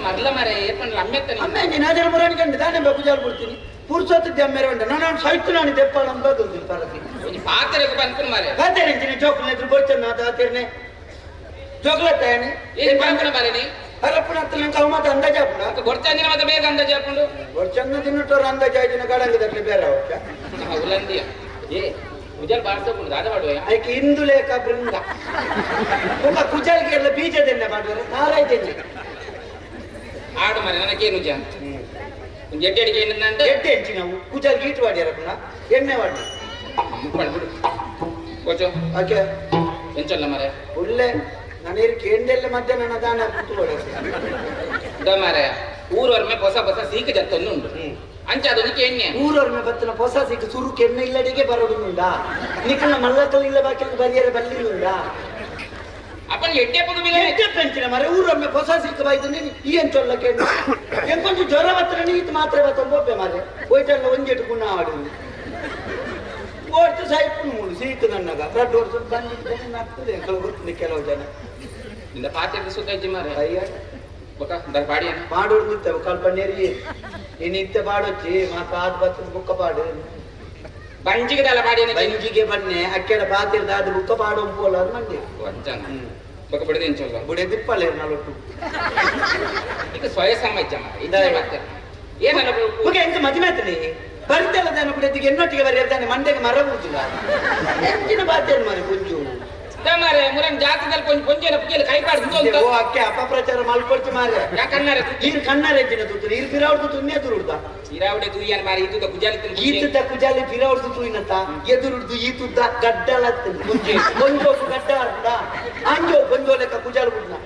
[SPEAKER 2] ಮರ್ಲ ಮಾರ ಏಪಂಡ್ಲ ಅಮ್ಮೆತ್ತನೆ
[SPEAKER 1] ಅಮ್ಮೆ ಇಂಜಿ ನಾಜಲ್ ಮುರಾನಿ ಕಂಡು ತಾನೆ ಬಾ ಕುಜಲ್ ಬಿಡ್ತೀನಿ ಪುರ್ಸೊತ್ತಿದ್ದೆ ಅಮ್ಮೆರೆ ಉಂಟು ನಾನು ಸೈತು ನಾನು ದೆಪ್ಪಾಳ ಅಂಬದು ಪರತಿ
[SPEAKER 2] ಒಂಜಿ ಪಾತ್ರೆಗೆ ಬಂದ್ಕೊಂಡು ಮಾರೆ
[SPEAKER 1] ಪಾತ್ರೆ ಇಂಚಿನ ಜೋಕುಲ ಎದುರು ಬೊಚ್ಚನ ತಾತಿರ್ನೆ ಜೋಕುಲ ತಾಯನೆ
[SPEAKER 2] ಏನ್ ಬಂದ್ಕೊಂಡು ಮಾರೆ ನೀ
[SPEAKER 1] ಹರಪ್ಪನ ಹತ್ರ ನಂಗೆ ಅವ ಮಾತ ಅಂದಾಜು ಹಾಪುಣ
[SPEAKER 2] ಗೊರ್ಚಂದಿನ ಮತ್ತೆ ಬೇಗ ಅಂದಾಜು ಹಾಕೊಂಡು
[SPEAKER 1] ಗೊರ್ಚಂದ ತಿನ್ನುಟ್ಟವ್ರು ಅಂದಾಜು ಆಯ್ತಿನ ಗಡಂಗದಕ್ಕೆ ಬೇರೆ ಅವಕ್ಕೆ
[SPEAKER 2] ಉಲಂದಿಯ ಏ ಕುಜಲ್ ಬಾರಿಸಕೊಂಡು ದಾದ ಮಾಡುವ
[SPEAKER 1] ಅದಕ್ಕೆ ಇಂದುಲೇಖ ಬೃಂದ ತುಂಬ ಕುಜಲ್ಗೆ ಎಲ್ಲ ಬೀಜದೆಣ್ಣೆ ಮಾಡುವರೆ ತಾರಾಯ್ತೆಣ್ಣೆ
[SPEAKER 2] ಆಡು ಮನೆ ನನಗೇನು ಜ ಒಂದು ಎಡ್ಡೆ ಅಡಿಗೆ ಏನಂದ್ರೆ
[SPEAKER 1] ಎಡ್ಡೆ ಹೆಂಚಿ ನಾವು ಕುಜಲ್ಗೆ ಈಟು ಮಾಡ್ಯಾರ ಪುನಃ ಎಣ್ಣೆ ಮಾಡಿ
[SPEAKER 2] ಬಿಡು ಕೋಚೋ
[SPEAKER 1] ಓಕೆ
[SPEAKER 2] ಎಂಚಲ್ಲ ಮರೆ
[SPEAKER 1] ಒಳ್ಳೆ ನಾನೇರು ಕೇಂದ್ರಲ್ಲೇ ಮಧ್ಯಾಹ್ನ ದಾನ ಕೂತ್ಕೊಳ್ಳೆ
[SPEAKER 2] ಮಾರಾಯ ಊರೊರ್ಮೆ ಹೊಸ ಹೊಸ ಸೀಕ ಜತ್ತೊಂದು ಉಂಟು ಅಂಚ ಅದೊಂದು ಎಣ್ಣೆ
[SPEAKER 1] ಊರೊರ್ಮೆ ಬತ್ತಿನ ಹೊಸ ಸೀಕ ಸುರುಕ್ ಎಣ್ಣೆ ಇಲ್ಲಡಿಗೆ ಬರೋದುಂಡಾ ನಿಕ್ಕನ ಮಲ್ಲಕಲ್ ಇಲ್ಲ ಬಾಕಿ ಬರಿಯರೆ ಬಲ್ಲಿಂದುಂಡಾ
[SPEAKER 2] ಅಪ್ಪನ ಎಡ್ಡೆ ಪದ
[SPEAKER 1] ಎಡ್ಡೆ ಪೆಂಚಿನ ಮರೆ ಊರೊಮ್ಮೆ ಹೊಸ ಸೀಕ ಬಾಯ್ದು ನೀನು ಈ ಎಂಚೊಲ್ಲಕ್ಕೆ ಎಂಕೊಂಚು ಜ್ವರ ಬತ್ತಿನ ನೀತು ಮಾತ್ರೆ ಬತ್ತೊಂಬೊಬ್ಬೆ ಮಾರೆ ಹೋಯ್ತಲ್ಲ ಒಂಜೆಟು ಗುಣ ಆಡು ಓಡ್ತು ಸಾಯ್ಪು ಮೂಡು ಸೀತು ನನ್ನಗ ರಡ್ಡು ವರ್ಷ ಬಂದಿದ್ದೇನೆ ನಗ್ತದೆ ಕೆಲವು ಗೊತ್ತಿದೆ ಕೆಲವು ಜನ
[SPEAKER 2] ನಿನ್ನ ಪಾತ್ರೆ ಸುತ್ತ ಇಜ್ಜಿ ಮಾರೆ
[SPEAKER 1] ಅಯ್ಯ
[SPEAKER 2] ಬೊಕ ದಾಲ ಪಾಡಿಯನ
[SPEAKER 1] ಪಾಡೋಡು ನಿತ್ತೆ ಕಲ್ಪನೇರಿ ನೀನು ಇತ್ತೆ ಪಾಡೊಚ್ಚಿ ಮಾತ ಆದ್ ಬತ್ತದ ಬುಕ್ಕ ಪಾಡು
[SPEAKER 2] ಬಂಜಿಗೆ ದಾಲ ಪಾಡಿಯನ
[SPEAKER 1] ಬಂಜಿಗೆ ಬನ್ನೆ ಅಕ್ಕೆಡ ಬಾತಿರ್ದ ಅದು ಬುಕ್ಕ ಪಾಡೋ ಪೋಲ ಅದು ಮಂಡೆ
[SPEAKER 2] ಅಂಚನ ಬೊಕ ಬಡದೆ ಎಂಚಲ್ಲ
[SPEAKER 1] ಬುಡೆ ದಿಪ್ಪಲೆ ನಲೊಟ್ಟು
[SPEAKER 2] ಈಗ ಸ್ವಯ ಸಮಾಜ ಇದೇ ಮಾತಾಡ ಏನಲ್ಲ
[SPEAKER 1] ಬುಕ್ಕ ಎಂತ ಮದುವೆ ಆತನಿ ಬರ್ತಲ್ಲ ತಾನೆ ಬುಡೆದಿಗೆ ಎನ್ನೊಟ್ಟಿಗೆ ಬರೆಯಲ್ತಾನೆ ಮಂಡೆಗೆ ಮರ ಬೂಜಿಲ್ಲ ಎಂಚಿನ ಬಾತೇನು ಮಾರೆ ಪುಂಜು
[SPEAKER 2] ಮಾರೆ ಮುರನ್ ಜಾತದಲ್ಲಿ ಕೊಂಚ ಕೊಂಚನ ಪುಗಿಲ ಕೈ ಪಾಡ್ದು
[SPEAKER 1] ಓ ಅಕ್ಕೆ ಅಪಪ್ರಚಾರ ಮಲ್ಕೊಡ್ತಿ ಮಾರೆ
[SPEAKER 2] ಯಾ ಕಣ್ಣಾರೆ
[SPEAKER 1] ಈರ್ ಕಣ್ಣಾರೆ ಎಂಚಿನ ತೂತು ಈರ್ ಪಿರಾವ್ದು ತುನ್ನೆ ತುರುಡ್ದ
[SPEAKER 2] ಇರಾವಡೆ ತುಯ್ಯನ ಮಾರೆ ಈತುದ ಕುಜಾಲಿ ತಿನ್
[SPEAKER 1] ಈತುದ ಕುಜಾಲಿ ಪಿರಾವ್ದು ತುಯ್ನತ ಎದುರುಡ್ದು ಈತುದ ಗಡ್ಡಲತ್ತ ಮುಂಜೆ ಕೊಂಜೋಗು ಗಡ್ಡ ಆರ್ದ ಅಂಜೋ ಕೊಂಜೋಲೆಕ ಕುಜಾಲು ಬುಡ್ನ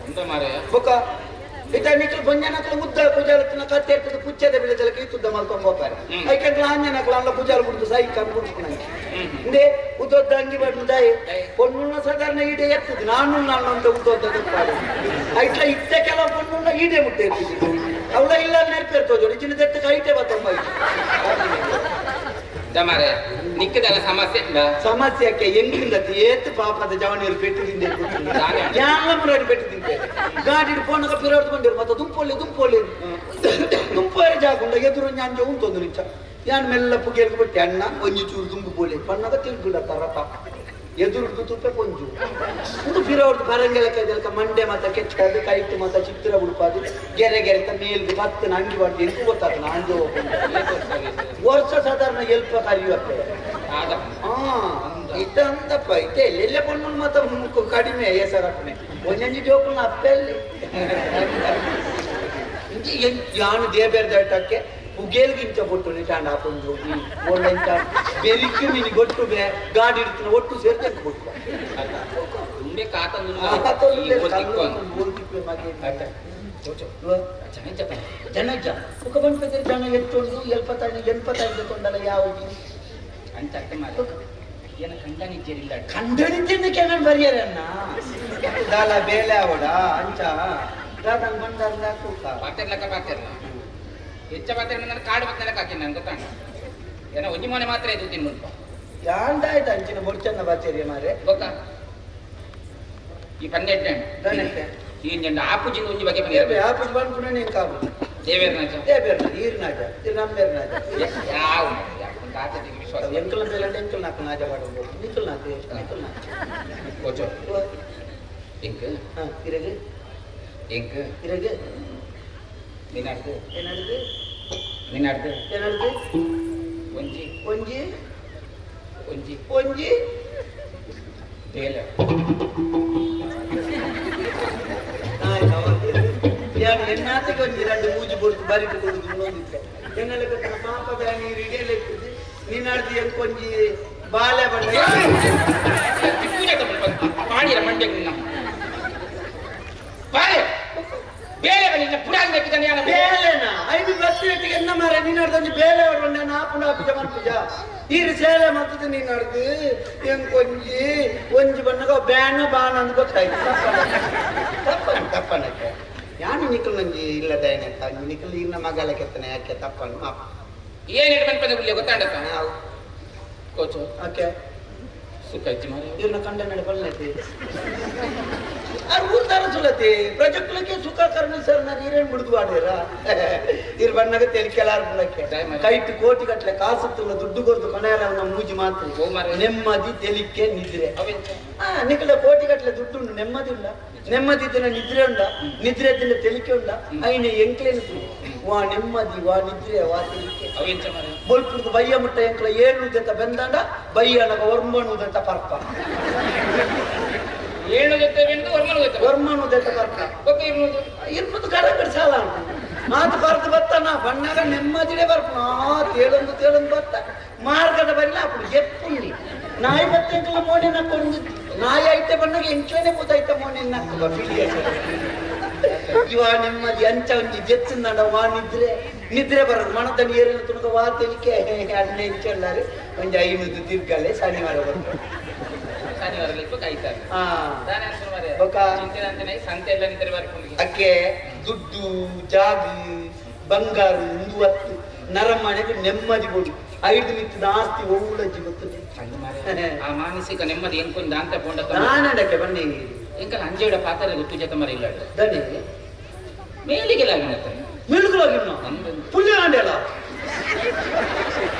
[SPEAKER 2] ಉಂದ ಮಾರೆ
[SPEAKER 1] ಬೊಕ ಇತ ನಿಕಲ್ ಬೊಂಜನಕಲ ಉದ್ದ ಕುಜಾಲತ್ತಿನ ಕತ್ತೆ ಇರ್ತದೆ ಪುಚ್ಚದ ಬೆಳೆದಲಕ್ಕೆ ಈತುದ್ದ ಮಲ್ಕೊಂಡ್ ಹೋಗ್ತಾರೆ ಐಕಂಗ್ಲ ಆಂಜನಕಲ ಅಲ್ಲ ಕುಜಾಲು ಬಿಡ್ದು ಸೈ ಕರ್ ಬಿಡ್ತು ಇಂದೇ ಉದ್ದೊದ್ದ ಅಂಗಿ ಬಡ್ದು ಪೊಣ್ಣುನ್ನ ಸಾಧಾರಣ ಈಡೆ ಎತ್ತದು ನಾನು ನಾನು ಅಂತ ಉದ್ದೊದ್ದ ಐಟ್ಲ ಇತ್ತ ಕೆಲವು ಪೊಣ್ಣುನ್ನ ಈಡೆ ಮುಟ್ಟೆ ಇರ್ತಿದ್ದು ಅವಳ ಇಲ್ಲ ನೆನಪಿರ್ತೋ ಜೋಡಿ ಚಿನ್ನ ದೆತ್ತ ಐಟೆ ಬತ್ತಮ್ಮ
[SPEAKER 2] ಮಾರೆ ನಿಕ್ಕದಲ್ಲ ಸಮಸ್ಯೆ
[SPEAKER 1] ಸಮಸ್ಯೆಕ್ಕೆ ಎಂಗಿಂದ ಏತ್ ಪಾಪದ ಜವನಿಯರು ಪೆಟ್ಟು ತಿಂದೆ ಯಾಲ ಮುರಾಡಿ ಪೆಟ್ಟು ತಿಂತೆ ಗಾಡಿ ಫೋನ್ ಪಿರಾಡ್ದು ಬಂದಿರು ಮತ್ತೆ ದುಂಪೊಳ್ಳಿ ದುಂಪೊಳ್ಳಿ ದುಂಪೋರೆ ಜಾಗುಂಡ ಎದುರು ಅಂಜೆ ಉಂಟೊಂದು ನಿಂಚ ಯಾನ್ ಮೆಲ್ಲ ಪುಗೇಲ್ಗೆ ಬಿಟ್ಟೆ ಅಣ್ಣ ಒಂಜಿ ಚೂರು ದುಂಬು ಪೋಲೆ ಪಣ್ಣಗ ತಿಳ್ಗುಡ ತರತ ಎದುರುಡ್ದು ತುಪ್ಪೆ ಪೊಂಜು ಉಂದು ಪಿರಾಡ್ದು ಬರಂಗೆಲಕ ಇದೆಲಕ ಮಂಡೆ ಮಾತ ಕೆಟ್ಟದು ಕೈಟ್ಟು ಮಾತ ಚಿತ್ರ ಉಡುಪಾದು ಗೆರೆ ಗೆರೆತ ಮೇಲ್ದು ಬತ್ತನ ಅಂಗಿ ಬಾಡ್ದು ಎಂಕು ಗೊತ್ತಾದ ಅಂಜೋ ವರ್ಷ ಸಾಧಾರಣ ಎಲ್ಪ ಕರಿಯುವತ್ತೆ ಇತ್ತ ಅಂತಪ್ಪ ಇತ್ತೆ ಎಲ್ಲೆಲ್ಲ ಪೊಣ್ಣು ಮಾತ ಕಡಿಮೆ ಹೆಸರಪ್ಪನೆ ಒಂಜೊಂಜಿ ಜೋಕುಲ್ನ ಅಪ್ಪೆಲ್ಲಿ ಯಾನು ದೇಬೇರ್ದಟ್ಟಕ್ಕೆ ಉಗೇಲ್ಗಿಂತ ಬೊಟ್ಟು ನಿಟಾಂಡ ಹಾಕೊಂಡು ಒಳ್ಳೆಂತ ಬೆರಿಕೆ ಮಿನಿ ಗೊಟ್ಟು ಬೇ ಗಾಡಿ ಇಡ್ತಾನೆ ಒಟ್ಟು ಸೇರ್ತಕ್ಕೆ ಬೊಟ್ಟು
[SPEAKER 2] ತುಂಬೆ ಕಾತಂದು
[SPEAKER 1] ಜನಜ ಮುಖ ಬಂದ ಜನ ಎತ್ತೊಂಡು ಎಲ್ಪತ್ತಾಯಿ ಎൺಪತ್ತೈದು ಕೊಂಡಲ್ಲ ಯಾವುದು
[SPEAKER 2] ಅಂತ ಅರ್ಥ ಮಾಡಿ ಏನ ಕಂಡನಿದ್ದೀರಿಲ್ಲ
[SPEAKER 1] ಕಂಡನಿದ್ದೇನೆ ನಾನು ಬರಿಯರನ್ನ ದಾಲ ಬೇಲೆ ಅವಡ ಅಂಚ ದಾದಂಗ್ ಬಂದ ತೂಕ
[SPEAKER 2] ಪಾತೆರ್ಲಕ್ಕ ಪಾತೆರ್ಲ ಹೆಚ್ಚ ಪಾತ್ರೆ ನನ್ನ ಕಾಡು ಬತ್ತಲಕ್ಕ ಹಾಕಿ ನಾನು ಗೊತ್ತಾಣ ಏನೋ ಒಂಜಿ ಮನೆ ಮಾತ್ರ ಇದು ತಿನ್ ಮುಲ್ಪ
[SPEAKER 1] ಯಾಂದಾಯ್ತು ಅಂಚಿನ ಬೊಡ್ಚನ್ನ ಬಾಚೇರಿಯ ಮಾರೆ
[SPEAKER 2] ಗೊತ್ತಾ ಈ ಪನ್ನೆಟ್ಟೆ ಈ ಜಂಡ ಆಪುಜಿನ ಒಂಜಿ ಬಗ್ಗೆ ಬಂದಿರ
[SPEAKER 1] ಆಪುಜಿ ಬಂದ್ಕುನೆ ನೀನ್ ಕಾಬು
[SPEAKER 2] ದೇವೇರ್ನಾಜ
[SPEAKER 1] ದೇವೇರ್ನ ಈರ್ನಾಜ ನಮ್ಮೇರ್ನಾಜ
[SPEAKER 2] ಯಾವ ತಾತದಿಗೆ ವಿಶ್ವಾಸ
[SPEAKER 1] ಎಂಕಲ್ ಅಂತ ಎಂಕಲ್ ನಾಕು ನಾಜ ಮಾಡೋದು ನಿಕಲ್ ನಾತೆ ನಿಕಲ್ ನಾತೆ
[SPEAKER 2] ಕೋಚೋ ಎಂಕ
[SPEAKER 1] ಹಾ ಇರಗೆ
[SPEAKER 2] ಎಂಕ
[SPEAKER 1] ಇರಗೆ
[SPEAKER 2] ನಿನ್ನಾಡ್ದು
[SPEAKER 1] ಏನಾಡ್ದು
[SPEAKER 2] ನಿನ್ನಾಡ್ದು
[SPEAKER 1] ಏನಾಡ್ದು
[SPEAKER 2] ಒಂಜಿ
[SPEAKER 1] ಒಂಜಿ
[SPEAKER 2] ಒಂಜಿ
[SPEAKER 1] ಒಂಜಿ
[SPEAKER 2] ಬೇಲೆ
[SPEAKER 1] ಎನ್ನಾತಿಗೆ ಒಂಜಿ ಎರಡು ಮೂಜಿ ಕೊಡ್ತು ಬರಿಟು ಕೊಡುದು ಇನ್ನೊಂದಿತ್ತೆ ಎನ್ನೆಲ್ಲ ಗೊತ್ತಿಲ್ಲ ಪಾಪದ ನೀರು ಇಡಿಯಲ್ಲ ಇರ್ತದೆ ನಿನ್ನಾಡ್ದು ಎಂಕೊಂಜಿ ಬಾಲೆ ಬಣ್ಣ
[SPEAKER 2] ಪಾಡಿರ ಮಂಡ್ಯ ನಿನ್ನ ಬಾಲೆ ಬೇಲೆ ಬನ್ನಿ ಪುರಾಣ ಬೇಕಿದ್ದಾನೆ ಯಾನ
[SPEAKER 1] ಬೇಲೆನಾ ಐದು ಬತ್ತು ಎನ್ನ ಮಾರ ನಿನ್ನಾಡ್ದು ಒಂಜಿ ಬೇಲೆ ಬಣ್ಣ ನಾಪುಣ ಪೂಜೆ ಮನ್ಪುಜ ಈರು ಸೇಲೆ ಮತ್ತದು ನಿನ್ನಾಡ್ದು ಎಂಕೊಂಜಿ ಒಂಜಿ ಬಣ್ಣಗ ಬ್ಯಾನ ಬಾಣ ಅಂತ ಗೊತ್ತಾಯ್ತು ತಪ್ಪಣ ತಪ್ಪಣಕ್ಕೆ ಯಾನು ನಿಖಲ್ ನಂಜಿ ಇಲ್ಲ ದಯನಂತ ನಿಖಲ್ ಇನ್ನ ಮಗಳ ಕೆತ್ತನೆ ಯಾಕೆ ತಪ್ಪನು ಮಾಪ
[SPEAKER 2] ಏನ್ ಮನ್ಪದ ಗುಳ್ಳೆ ಗೊತ್ತಾಂಡತ್ತ
[SPEAKER 1] ನಾವು
[SPEAKER 2] ಕೋಚು
[SPEAKER 1] ಓಕೆ
[SPEAKER 2] ಸುಖ ಇಚ್ಚಿ ಮಾರೆ
[SPEAKER 1] ಇವ್ರನ್ನ ಕಂಡ ನಡೆ ಬಲ್ಲತಿ ಅವ್ರು ಊರ್ದಾರ ಸುಲತಿ ಪ್ರಜೆಕ್ಲಕ್ಕೆ ಸುಖ ಕರ್ಣ ಸರ್ ನಾನು ನೀರೇನು ಬಿಡ್ದು ಬಾಡಿರ ಇರ್ ಬಣ್ಣಗ ತೆಲಿಕೆಲಾರ ಬುಲಕ್ಕೆ ಕೈಟ್ ಕೋಟಿ ಗಟ್ಟಲೆ ಕಾಸುತ್ತಲ್ಲ ದುಡ್ಡು ಕೊರ್ದು ಕೊನೆಯರ ನಮ್ಮ ಮೂಜಿ ಮಾತ್ರ ನೆಮ್ಮದಿ ತೆಲಿಕೆ ನಿದ್ರೆ ನಿಖಲ ಕೋಟಿ ಗಟ್ಟಲೆ ದುಡ್ಡು ಉಂಡು ನೆಮ್ಮದಿ ಉಂಡ ನೆಮ್ಮದಿ ದಿನ ನಿದ್ರೆ ಉಂಡ ನಿದ್ರೆ ದಿನ ತೆಲಿಕೆ ಉಂಡ ಐನೆ ಎಂಕ್ಲೇನು ವಾ ನೆಮ್ಮದಿ ವಾ ನಿದ್ರೆ ವಾ ತೆಲಿಕೆ ಬೊಲ್ಪುರ್ದು ಬಯ್ಯ ಮುಟ್ಟ ಎಂಕ್ಲ ಏಳು ಜೊತೆ ಬೆಂದಂಡ ಬಯ್ಯನಗ ಒರ್ಮನು ಜೊತೆ ಪರ್ಪ
[SPEAKER 2] ಏಳು ಜೊತೆ ಬೆಂದು ಒರ್ಮನು ಜೊತೆ
[SPEAKER 1] ಒರ್ಮನು ಜೊತೆ ಪರ್ಪ ಇರ್ಪದು ಕಡೆ ಸಾಲ ಮಾತು ಬರ್ದು ಬತ್ತನ ಬಣ್ಣಗ ನೆಮ್ಮದಿಡೆ ಬರ್ಪ ತೇಳೊಂದು ತೇಳೊಂದು ಬತ್ತ ಮಾರ್ಗದ ಬರಲ್ಲ ಅప్పుడు ಎಪ್ಪುಂಡಿ ನಾಯಿ ಬತ್ತ ಎಂಕ್ಲ ಮೋನೆ ನಕ್ಕೊಂಡು ನಾಯಿ ಐತೆ ಬಣ್ಣಗೆ ಎಂಕ್ಲೇನೆ ಕೂತೈತೆ ಮೋನೆ ನಕ್ಕ ಇವ ನೆಮ್ಮದಿ ಅಂಚ ಒಂಜಿ ಜೆತ್ತಿಂದಂಡ ವಾ ನಿದ್ರೆ ನಿದ್ರೆ ಬರೋದು ಮಣದ ನೀರಿನ ತುಣುಕ ವಾ ತೆಲಿಕೆ ಅಣ್ಣ ಎಂಚಲ್ಲಾರೆ ಒಂಜಿ ಐನೂರು ತಿರ್ಗಲೆ ಶನಿವಾರ ಬರ್ತಾರೆ
[SPEAKER 2] ಶನಿವಾರ ಕಾಯ್ತಾರೆ
[SPEAKER 1] ಅಕ್ಕೆ ದುಡ್ಡು ಜಾಗ ಬಂಗಾರು ಒಂದು ಹತ್ತು ನರಮನೆಗೆ ನೆಮ್ಮದಿ ಕೊಡು ಐದು ನಿಂತದ ಆಸ್ತಿ ಒಳ್ಳೆ ಗೊತ್ತದೆ
[SPEAKER 2] ಆ ಮಾನಸಿಕ ನೆಮ್ಮದಿ ಎಂಕೊಂದು ಅಂತ ಪೋಂಡ
[SPEAKER 1] ನಾನಡಕ್ಕೆ ಬನ್ನಿ
[SPEAKER 2] ಎಂಕಲ್ ಅಂಜೇಡ ಪಾತ್ರ ಗೊತ್ತು ಜೊತೆ ಮರ ಇಲ್ಲ
[SPEAKER 1] ದನಿ
[SPEAKER 2] ಮೇಲಿಗೆಲಾಗಿನ
[SPEAKER 1] ಮೆಲುಗುಲಾಗಿನ ಪುಲ್ಯಗಾಂಡೆಲ್ಲ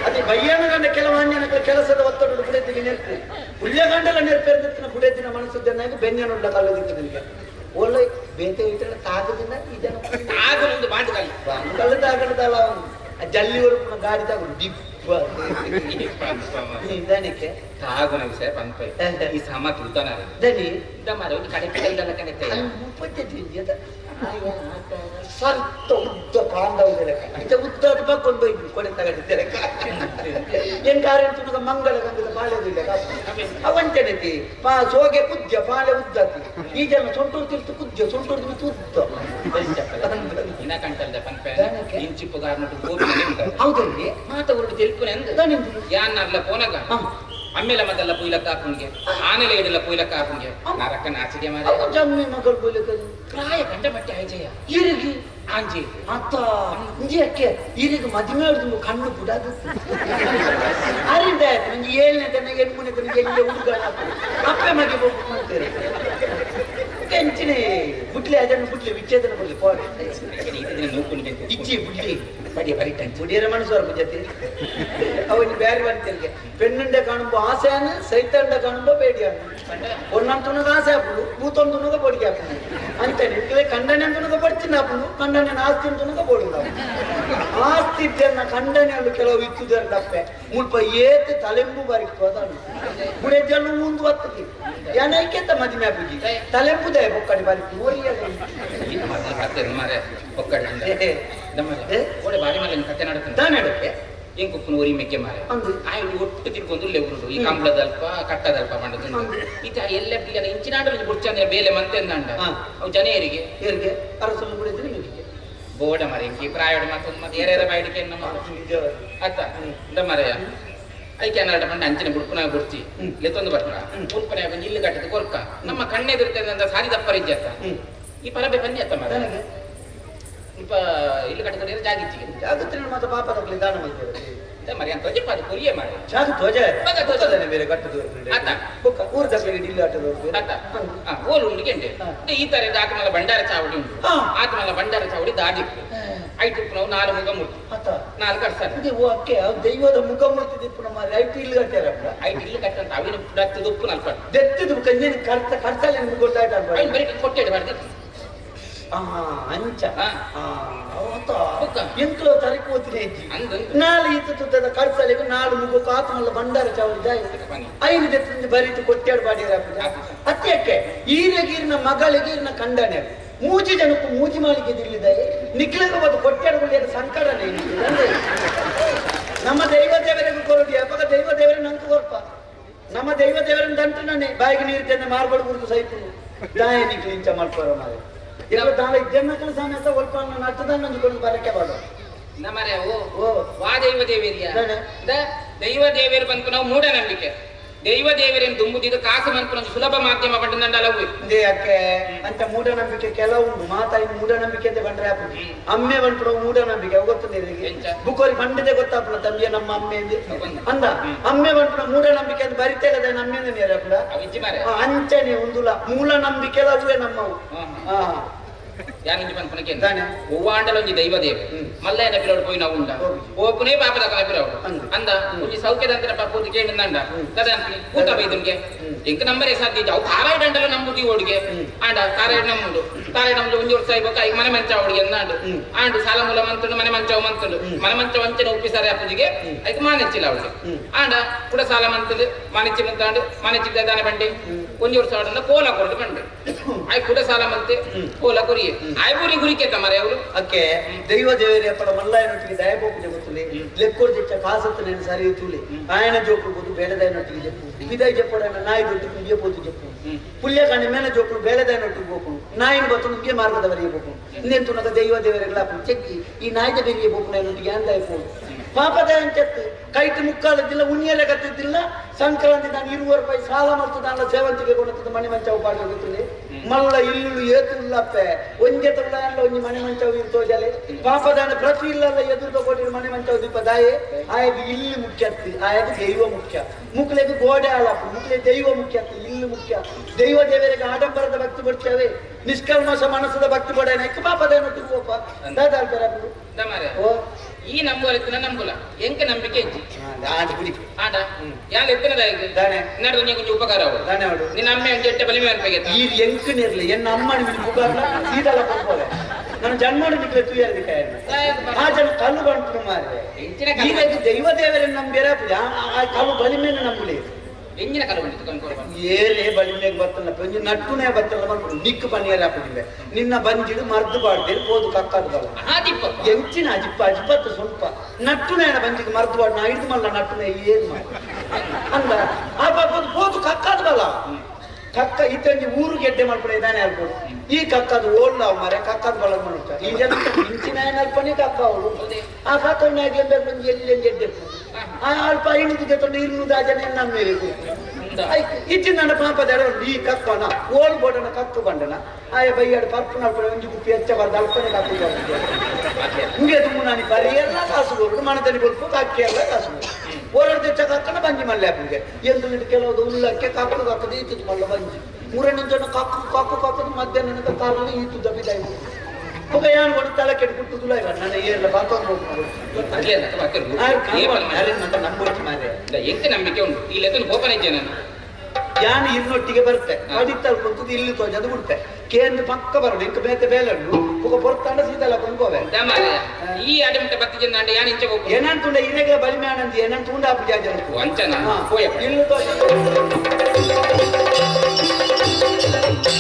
[SPEAKER 1] ಅದೇ ಬಯ್ಯನಗಂಡ ಕೆಲವು ಅನ್ಯನ ಕೆಲಸದ ಒತ್ತಡ ಬುಡೆತಿಗೆ ನೆರ್ಪು ಪುಲ್ಯಗಾಂಡೆಲ್ಲ ನೆರ್ಪೆರ್ದಿತ್ತಿನ ಬುಡೆತಿನ ಮನಸ್ಸುದ್ದನ್ನಾಗಿ ಬೆನ್ನೆನುಳ್ಳ ಕಲ್ಲದಿತ್ತು ಒಳ್ಳೆ ಬೇತೆ ಇಟ್ಟರೆ ತಾಗದಿಂದ ಈ ಜನ
[SPEAKER 2] ತಾಗಲೊಂದು ಬಾಂಡು
[SPEAKER 1] ಕಲ್ಲು ತಾಗಡದಲ್ಲ ಜಲ್ಲಿ ಒರುಪುನ ಗಾಡಿ ತಾಗುಡು ದಿಬ್ಬ ನಿಧಾನಕ್ಕೆ
[SPEAKER 2] ತಾಗುನ ವಿಷಯ ಪಂಪ ಈ ಸಮ ತುಳ್ತಾನ
[SPEAKER 1] ದನಿ
[SPEAKER 2] ಮಾರೆ ಒಂದು ಕಡೆ ಪಿಟಲ್ದಲ್ಲ ಕಣತ್ತೆ
[SPEAKER 1] ಸ್ವಲ್ಪ ಉದ್ದ ಕಾಂದ ಇಂತ ಉದ್ದ ಕೊಂಡು ಬೈದು ಕೊಡೆ ತಗಡಿದ್ದೆ ಎಂಕಾರೆ ತುಣಗ ಮಂಗಳ ಗಂಗದ ಪಾಳೆದಿಲ್ಲ ಅವಂಚನೆತಿ ಪಾ ಸೋಗೆ ಕುದ್ಯ ಪಾಳೆ ಉದ್ದತಿ ಈ ಜನ ಸೊಂಟೂರು ತಿರ್ತು ಕುದ್ಯ ಸೊಂಟೂರು ತಿರ್ತು ಉದ್ದ
[SPEAKER 2] ಇನ್ನ ಕಂಟಲ್ದ ಪಂಪ ಇಂಚಿಪ್ಪು ಗಾರ್ನಟು ಗೋಪಿ
[SPEAKER 1] ಹೌದಲ್ರಿ
[SPEAKER 2] ಮಾತ ಉರುಡು ತೆಲ್ಪುನೆ ಅಂದ್ ಯಾನ್ನರ್ಲ ಪೋನಗ ಅಮ್ಮೇಲ ಮದಲ್ಲ ಪೂಯ್ಲಕ್ಕ ಹಾಕುನ್ಗೆ ಆನೆಲೆ ಇಡಲ್ಲ ಪೂಯ್ಲಕ್ಕ ಹಾಕುನ್ಗೆ ನರಕ ನಾಚಿಗೆ ಮಾರೆ
[SPEAKER 1] ಜಮ್ಮಿ ಮಗಳು ಪೂಯ್ಲಕ್ಕ
[SPEAKER 2] ಪ್ರಾಯ ಕಂಡ ಬಟ್ಟೆ ಆಯ್ಜೆಯ
[SPEAKER 1] ಇರಿಗೆ
[SPEAKER 2] ಆಂಜಿ
[SPEAKER 1] ಅತ್ತ ಇಂಜಿಯಕ್ಕೆ ಇರಿಗೆ ಮದುವೆ ಹಿಡಿದು ಕಣ್ಣು ಬುಡದು ಅರಿಂದ ಆಯ್ತು ನಂಗೆ ಏಳನೇ ತನ ಎಂಟನೇ ತನ ಎಲ್ಲಿ ಹುಡುಗ ಅಪ್ಪೆ ಮಗೆ ಮಾಡ್ತಾರೆ ಕೆಂಚಿನಿ ಬುಡ್ಲಿ ಅದನ್ನು ಬುಡ್ಲಿ ವಿಚ್ಛೇದನ ಬುಡ್ಲಿ ಪೋಡೆ ಇಚ್ಚಿ ಬುಡ್ಲಿ ಬಡಿ ಬರಿ ಬುಡಿಯರ ಮನಸ್ಸು ಜೊತೆ ಅವನು ಬೇರೆ ಬಂತಿರ್ಗೆ ಪೆಣ್ಣುಂಡೆ ಕಾಣುಂಬ ಆಸೆಯನ್ನು ಸೈತಂಡ ಕಾಣುಂಬ ಬೇಡಿಯಾನು ಒನ್ನಂತುನಗ ಆಸೆ ಹಾಪುಡು ಮೂತೊಂದುನಗ ಬೊಡಿಗೆ ಹಾಪುಡು ಅಂತಾನೆ ಇಲ್ಲೇ ಕಂಡನೆ ಅಂತುನಗ ಪಡ್ತೀನಿ ಹಾಪುಡು ಕಂಡನೆ ಆಸ್ತಿ ಅಂತುನಗ ಬೋಡು ಆಸ್ತಿ ಇದ್ದನ್ನ ಕಂಡನೆ ಅಲ್ಲಿ ಕೆಲವು ಇತ್ತುದರ ತಪ್ಪೆ ಮುಲ್ಪ ಏತ್ ತಲೆಂಬು ಬಾರಿಕ್ತು ಅದಾನು ಬುಡೆಜ್ಜಲ್ಲು ಮುಂದು ಬರ್ತದೆ ಏನೈಕೆಂತ ಮದುವೆ ಹಾಪುಜಿ ತಲೆಂಬುದೇ ಬೊಕ್ಕಡಿ ಬಾರಿಕ್ತು
[SPEAKER 2] ಮಾರೆ ಬೊಕ್ಕಡಿ ಓಡೆ ಬಾರಿ ಮೇಲೆ ಕತೆ ನಡೀತಾನೆ
[SPEAKER 1] ನಡಕ್ಕೆ
[SPEAKER 2] ಎಂಕುಪ್ಪನ ಊರಿ ಮೆಕ್ಕೆ ಮಾರೆ ಆಯ್ತು ಒಟ್ಟು ತಿರ್ಕೊಂಡು ಉರುಡು ಈ ಕಂಬಳದಲ್ಪ ಕಟ್ಟದಲ್ಪ ಮಂಡದ ಈತ ಎಲ್ಲ ಪಿಲ್ಲನ ಇಂಚಿನಾಡಲ್ಲಿ ಬುಡ್ಚಂದ್ರೆ ಬೇಲೆ ಮಂತೆಂದಂಡ ಅವು ಜನೆಯರಿಗೆ
[SPEAKER 1] ಏರಿಗೆ ಅರಸನ್ನು ಬಿಡಿದ್ರೆ ಮೆಕ್ಕೆ
[SPEAKER 2] ಬೋಡ ಮಾರೆ ಇಂಕಿ ಪ್ರಾಯೋಡು ಮತ್ತೊಂದು ಮತ್ತೆ ಏರೇರ ಬಾಯಿಡಿಕೆ ನಮ್ಮ ಅತ್ತ ಇಂದ ಮಾರೆಯ ಐಕೆ ಅನ್ನಾಟ ಪಂಡ ಅಂಚಿನ ಬುಡ್ಪುನ ಗುರ್ಚಿ ಲೆತ್ತೊಂದು ಬರ್ತ ಉಲ್ಪನೆ ಇಲ್ಲಿ ಕಟ್ಟದ ಕೊರ್ಕ ನಮ್ಮ ಕಣ್ಣೆದಿರ್ತದೆ ಸಾರಿ ದಪ್ಪರಿಜ್ಜತ್ತ ಈ ಪರಬೆ ಬನ್ನಿ ಅತ್ತ ಮಾರೆ ಇಪ್ಪ ಇಲ್ಲಿ ಕಟ್ಟದ ಜಾಗಿಚ್ಚಿಗೆ
[SPEAKER 1] ಜಾಗತ್ತಿನ ಮಾತ್ರ ಪಾಪ ತಗೊಳ್ಳಿ ದಾನ ಮಾಡ್ತೇವೆ
[SPEAKER 2] ಮರಿ ಅಂತ ಧ್ವಜ ಅದು ಕೊರಿಯೇ ಮಾರೆ
[SPEAKER 1] ಜಾಗ ಧ್ವಜ ಧ್ವಜನೇ ಬೇರೆ ಕಟ್ಟದು
[SPEAKER 2] ಅತ್ತ
[SPEAKER 1] ಊರು ತಗೊಳ್ಳಿ ಇಲ್ಲಿ ಆಟದ
[SPEAKER 2] ಅತ್ತ ಓಲು ಉಂಡು ಗೆಂಡೆ ಈ ತರ ಆತ್ಮಲ ಭಂಡಾರ ಚಾವಡಿ ಉಂಟು ಆತ್ಮಲ ಭಂಡಾರ ಚಾವಡಿ ದಾದಿ ಐಟು ನಾವು ನಾಲ್ಕು ಮುಖ ಮೂರ್ತಿ ನಾಲ್ಕು ಕಟ್ಸಾರೆ
[SPEAKER 1] ಓಕೆ ದೈವದ ಮುಖ ಮೂರ್ತಿ ದಿಪ್ಪು ನಮ್ಮ ಐಟು ಇಲ್ಲಿ ಕಟ್ಟಾರ
[SPEAKER 2] ಐಟು ಇಲ್ಲಿ ಕಟ್ಟಂತ ಅವಿನ ದತ್ತದ ಉಪ್ಪು ನಲ್ಪ
[SPEAKER 1] ದತ್ತದ ಕಂಜನಿ ಕರ್ತ ಕರ್ಸಲ್ಲಿ ನಿಮ್ಗೆ ಗೊತ್ತಾಯ್ತು
[SPEAKER 2] ಐನು ಬರೀ ಕೊಟ್ಟೆ ಬರ್ದಿತ್ತು
[SPEAKER 1] ಅಂಚ ಎಂತಲೋ ತರಕು ಓದಿನ ಹೆಜ್ಜಿ ನಾಳೆ ಈತ ತುತ್ತದ ಕರ್ಸಲಿಗೆ ನಾಳು ಮುಖಕ್ಕೆ ಆತ್ಮಲ್ಲ ಭಂಡಾರ ಚಾವಡಿ ಐನು ಜೊತೆ ಬರೀತು ಕೊಟ್ಟಾಡು ಬಾಡಿಯರ ಅತ್ಯಕ್ಕೆ ಈರಗೀರಿನ ಮಗಳಿಗೆ ಈರಿನ ಕಂಡನೆ ಮೂಜಿ ಜನಕ್ಕೂ ಮೂಜಿ ಮಾಳಿಗೆ ದಿಲ್ಲಿದೆ ನಿಖಿಲಗ ಒಂದು ಕೊಟ್ಟಾಡುಗಳ ಸಂಕಟನೇ ನಮ್ಮ ದೈವ ದೇವರಿಗೂ ಕೊರಡಿ ಅಪ್ಪಗ ದೈವ ದೇವರ ನಂಗೆ ಕೊರ್ಪ ನಮ್ಮ ದೈವ ದೇವರನ್ನ ದಂಟು ನಾನೇ ಬಾಯಿಗೆ ನೀರು ತಂದೆ ಮಾರ್ಬಡು ಗುರುತು ಸೈತು ದಾಯ ನಿಖಿಲಿಂಚ ಮಾಡ್ಕೋರ ಮಾರೆ ಇಲ್ಲ ತಾಳೆ ಜನಕನ ಸಮೇತ ಒಲ್ಪ ನಟ್ಟದನ್ನೊಂದು ಕೊಂಡು ಬರಕ್ಕೆ ಬಾಡ
[SPEAKER 2] ನಮ್ಮರೆ ಓ ವಾ ದೈವ ದೇವೇರಿಯ ದೈವ ದೇವೇರು ಬಂದ್ಕು ನಾವು ಮೂಢನಂಬಿಕೆ ದೈವ ದೇವರೇನು ದುಂಬುದಿದ್ದು ಕಾಸು ಮನ್ಪುನ ಸುಲಭ ಮಾಧ್ಯಮ ಪಂಡಂಡಲವು
[SPEAKER 1] ಯಾಕೆ ಅಂತ ಮೂಢನಂಬಿಕೆ ಕೆಲವು ಮಾತಾಯಿ ಮೂಢನಂಬಿಕೆ ಅಂತ ಬಂದ್ರೆ ಅಮ್ಮೆ ಬಂಟ್ರು ಮೂಢನಂಬಿಕೆ ಗೊತ್ತಂದಿರಿಗೆ ಬುಕ್ಕೋರಿ ಬಂಡಿದೆ ಗೊತ್ತಾಪುನ ತಂಬಿಯ ನಮ್ಮ ಅಮ್ಮೆ ಅಂದ ಅಮ್ಮೆ ಬಂಟ್ರು ಮೂಢನಂಬಿಕೆ ಅಂತ ಬರಿತೇಲದ ನಮ್ಮೆ ನೇರಪುಡ ಅಂಚನೆ ಒಂದುಲ ಮೂಲ ನಂಬಿಕೆ ಅವುವೇ ನಮ್ಮವು.
[SPEAKER 2] ಯಾನಿಂಜಿ ಪನ್ಪುನಕ್ಕೆ ಒವ್ವಾಂಡಲೊಂಜಿ ದೈವ ದೇವ ಮಲ್ಲಯ್ಯನ ಪಿರವಡು ಪೋಯಿ ನಾವು ಉಂಡ ಓಪುನೇ ಪಾಪದ ಕಲ ಪಿರವಡು ಅಂದ ಒಂಜಿ ಸೌಖ್ಯದಂತರ ಪಾಪು ಕೇಳಿದಂಡ ತದನ್ಪಿ ಕೂತ ಬೈದುನ್ಗೆ ಎಂಕ್ ನಂಬರೇ ಸಾಧ್ಯ ಇಜ್ಜಿ ಅವು ತಾರಾಯ್ಡ್ ಅಂಡಲ ನಂಬುದಿ ಓಡಿಗೆ ಆಂಡ ತಾರಾಯ್ಡ್ ನಂಬುಂಡು ತಾರಾಯ್ಡ್ ನಂಬುದು ಒಂಜಿ ವರ್ಷ ಆಯ್ಬೊಕ್ಕ ಐಕ್ ಮನೆ ಮಂಚ ಓಡಿಗೆ ಅಂದಾಂಡು ಆಂಡು ಸಾಲ ಮೂಲ ಮಂತುಂಡು ಮನೆ ಮಂಚವ ಮಂತುಂಡು ಮನೆ ಮಂಚ ವಂಚನೆ ಒಪ್ಪಿಸಾರೆ ಅಪ್ಪುಜಿಗೆ ಐಕ್ ಮಾನೆಚ್ಚಿಲ್ಲ ಅವಳಿಗೆ ಆಂಡ ಕೂಡ ಸಾಲ ಮಂತುಂಡು ಮಾನೆಚ್ಚಿ ಮಂತಾಂಡು ಮಾನೆಚ್ಚಿದ್ದ ದಾನೆ ಬಂಡಿ ಒಂಜಿ ವರ್ಷ ಆಡಂದ ಕೋಲ ಕೊರಡು ಬಂಡೆ ಆಯ್ ಕೂಡ ಸಾಲ ಮಂತೆ ಕೋಲ ಕೊರಿಯೆ ಆಯ್ಬೂರಿ ಗುರಿಕೆ ಮರೆ ಅವರು
[SPEAKER 1] ಅಕ್ಕೆ ದೈವ ದೇವರಿ ಅಪ್ಪಳ ಮಲ್ಲಾಯನೊಟ್ಟಿಗೆ ದಯಬೋಪುಜೆ ಗೊತ್ತುಲಿ ಲೆಕ್ಕೋಡ್ ಜೆಚ್ಚ ಕಾಸತ್ತು ಸರಿ ತೂಲಿ ಆಯನ ಜೋಕುಲು ಗೊತ್ತು ಬೇಳೆದಾಯನೊಟ್ಟಿಗೆ ಜಪ್ಪು ಬಿದೈ ಜಪ್ಪಡನ ನಾಯಿ ದೊಡ್ಡ ಕುಂಜಿಯ ಪೋತು ಜಪ್ಪು ಪುಲ್ಯ ಕಾಣೆ ಮೇಲೆ ಜೋಕುಲು ಬೇಳೆದಾಯನೊಟ್ಟಿಗೆ ಬೋಪುನು ನಾಯಿನ ಬತ್ತು ನುಗ್ಗೆ ಮಾರ್ಗದವರಿಗೆ ಬೋಪುನು ಇನ್ನೇನು ತುನಕ ದೈವ ದೇವರಿಗಳ ಚೆಕ್ಕಿ ಈ ನಾಯಿದ ಬೇರಿಗೆ ಬೋಪುನೊಟ್ಟಿಗೆ ಅಂದಾಯ ಪೋನು ಪಾಪದ ಅಂಚತ್ತು ಕೈಟ್ ಮುಕ್ಕಾಲದಿಲ್ಲ ಉಣಿಯಲೆ ಕತ್ತಿದ್ದಿಲ್ಲ ಸಂಕ್ರಾಂತಿ ನಾನು 20 ರೂಪಾಯಿ ಸಾಲ ಮತ್ತು ನಾನು ಸೇವಂತಿಗೆ ಕೊಡುತ್ತದೆ ಮಣಿ ಮಂಚವು ಪಾಡುತ್ತದೆ ಮಲ್ಲ ಇಲ್ಲು ಏತುಲ್ಲಪ್ಪೆ ಒಂಜೆ ತುಳ್ಳ ಒಂಜಿ ಮಣಿ ಮಂಚವು ಇರ್ತೋಜಲೆ ಪಾಪದಾನ ಪ್ರತಿ ಇಲ್ಲಲ್ಲ ಎದುರು ಕೊಟ್ಟಿರು ಮಣಿ ಮಂಚವು ದೀಪ ದಾಯೆ ಆಯದು ಇಲ್ಲಿ ಮುಖ್ಯ ಆಯದು ದೈವ ಮುಖ್ಯ ಮುಕ್ಲೆಗೆ ಗೋಡೆ ಆಳಪ್ಪ ಮುಕ್ಲೆ ದೈವ ಮುಖ್ಯ ಇಲ್ಲು ಮುಖ್ಯ ದೈವ ದೇವರಿಗೆ ಆಡಂಬರದ ಭಕ್ತಿ ಕೊಡ್ತೇವೆ ನಿಷ್ಕಲ್ಮಶ ಮನಸ್ಸದ ಭಕ್ತಿ ಕೊಡೇನೆ ಪಾಪದಾನ ತಿರುವಪ್ಪ ದಾದಾಳ್ತಾರೆ
[SPEAKER 2] ಓ ಈ ನಂಬುವರೆತ್ತಿನ ನಂಬುಲ ಎಂಕ ನಂಬಿಕೆ ಆಟ ಯಾನ್ ಎತ್ತನದಾಯ ನಡು ಒಂಜಿ ಉಪಕಾರ ನಿನ್ನ ಅಮ್ಮೆ ಒಂಜಿ ಎಟ್ಟೆ ಬಲಿಮೆ ಅನ್ಪಗೆ
[SPEAKER 1] ಈ ಎಂಕ್ ನೇರ್ಲಿ ಎನ್ನ ಅಮ್ಮನ ಉಪಕಾರ ಸೀದಲ ಕೊಡ್ಬೋದೆ ನನ್ನ ಜನ್ಮಡು ನಿಕ್ಲೆ ತೂಯರ್ದಿಕ್ಕ ಆ ಜನ ಕಲ್ಲು ಬಂಟು ಮಾರ್ರೆ ಈಗಾಗಿ ದೈವ ದೇವರನ್ನ ನಂಬಿರ ಆ ಕಲ್ಲು ಬಲಿಮೆನ ನಂಬುಲಿ
[SPEAKER 2] ಎಂಜಿನ ಕಲ್ಲು ಬಂದಿತ್ತು
[SPEAKER 1] ಏರೇ ಬಲಿಮೆಗೆ ಬತ್ತಲ್ಲ ಒಂಜಿ ನಟ್ಟುನೇ ಬತ್ತಲ್ಲ ಮಾಡ್ಕೊಂಡು ನಿಕ್ಕು ಪನಿಯಲ್ಲ ಹಾಕುದಿಲ್ಲ ನಿನ್ನ ಬಂಜಿಡು ಮರ್ದು ಬಾಡ್ದೇರು ಹೋದು ಕಕ್ಕಾದು ಬಲ್ಲ ಎಂಚಿನ ಅಜಿಪ್ಪ ಅಜಿಪ್ಪತ್ತು ಸ್ವಲ್ಪ ನಟ್ಟುನೇ ಬಂಜಿಗೆ ಮರ್ದು ಬಾಡ್ ನಾ ಹಿಡಿದು ಮಲ್ಲ ನಟ್ಟುನೇ ಏನು ಮಾಡಿ ಅಂದ ಆ ಪಾಪದ ಹೋದು ಕಕ್ಕಾದು ಬಲ್ಲ ಕಕ್ಕ ಇತ್ತಂಜಿ ಊರು ಗೆಡ್ಡೆ ಮಾಡ್ಕೊಂಡು ಇದಾನೆ ಅಲ್ಕೊಡು ಈ ಕಕ್ಕದು ಓಡ್ಲ ಮಾರೆ ಕಕ್ಕದ ಬಲ ಮಾಡ್ತಾರೆ ಈ ಜನ ಇಂಚಿನ ಅಲ್ಪನೇ ಕಕ್ಕ ಅವಳು ಆ ಕಕ್ಕವನ್ನ ಆಗ್ಲೇಬೇಕು ಒಂಜಿ ಎಲ್ಲಿ ಗೆಡ್ಡೆ ಆ ಅಲ್ಪ ಐನೂರು ಜೊತೆ 200 ಆ ಜನ ನಮ್ಮ ಮೇಲೆ ಇಚ್ಚಿನ ನನ್ನ ಪಾಪದ ಈ ಕಕ್ಕನ ಓಳು ಬೋಡನ ಕಕ್ಕು ಬಂಡನ ಆಯ ಬೈಯಾಡು ಪರ್ಪು ನಲ್ಪನೆ ಒಂಜಿ ಕುಪ್ಪಿ ಹೆಚ್ಚಬಾರ್ದು ಅಲ್ಪನೆ ಕಕ್ಕು ಹಿಂಗೆ ತುಂಬ ನಾನು ಬರೆಯೆಲ್ಲ ಕಾಸು ಕೊಡು ಮನದಲ್ಲಿ ಕೊಡ್ಕು ಕಕ್ಕಿ ಎಲ್ಲ ಕಾಸು ಓಡಾಡ್ದ ಕಕ್ಕನ ಬಂಜಿ ಮಲ್ಲೆ ಹಾಕುಗೆ ಎಂದು ಕೆಲವು ಉಲ್ಲಕ್ಕೆ ಕಕ್ಕು ಕಕ್ಕದು ಈತದ್ದು ಮಲ್ಲ ಬಂಜಿ ಮೂರನೇ ಜನ ಕಕ್ಕು ಕಕ್ಕು ಕಕ್ಕದು ಮಧ್ಯಾಹ್ನ ಕಾರಣ ಈತು ದಬ್ಬಿದಾಯಿ ಒಬ್ಬ ಯಾನ್ ಕೊಡು ತಲೆ ಕೆಟ್ಟು ತುಲ ನನ್ನ ಏರ್ಲ ಬಾತೊಂದು
[SPEAKER 2] ಎಂತ ನಂಬಿಕೆ ಉಂಟು ಈ ಲೆಕ್ಕ ಕೋಪನ ಇದ್ದೆ ನಾನು
[SPEAKER 1] ಯಾನ್ ಇನ್ನೊಟ್ಟಿಗೆ ಬರ್ತೆ ಅಡಿತ್ತಲ್ ಕುಂತದ್ದು ಇಲ್ಲಿ ತೋಜದು ಬಿಡ್ತೆ ಕೇಂದ್ರ ಪಕ್ಕ ಬರೋದು ಇಂಕ ಬೇತೆ ಬೇಲನ್ನು ಪುಕ ಪೊರ್ತಾಂಡ ಸೀದಲ್ಲ ಕೊಂಕೋವೆ
[SPEAKER 2] ಈ ಅಡಿಮಟ್ಟ ಬತ್ತಿ ಜನ ಯಾನ್ ಇಂಚೆ ಹೋಗ್ಬೋದು
[SPEAKER 1] ಏನಂತುಂಡ ಇರೆಗಳ ಬಲಿಮೆ ಆನಂದ್ ಏನಂತುಂಡ ಅಪ್ಪು ಜಾಜನ
[SPEAKER 2] ಅಂಚನ ಹೋಯಪ್ಪ
[SPEAKER 1] ಇಲ್ಲಿ ತೋಜ
[SPEAKER 3] Thank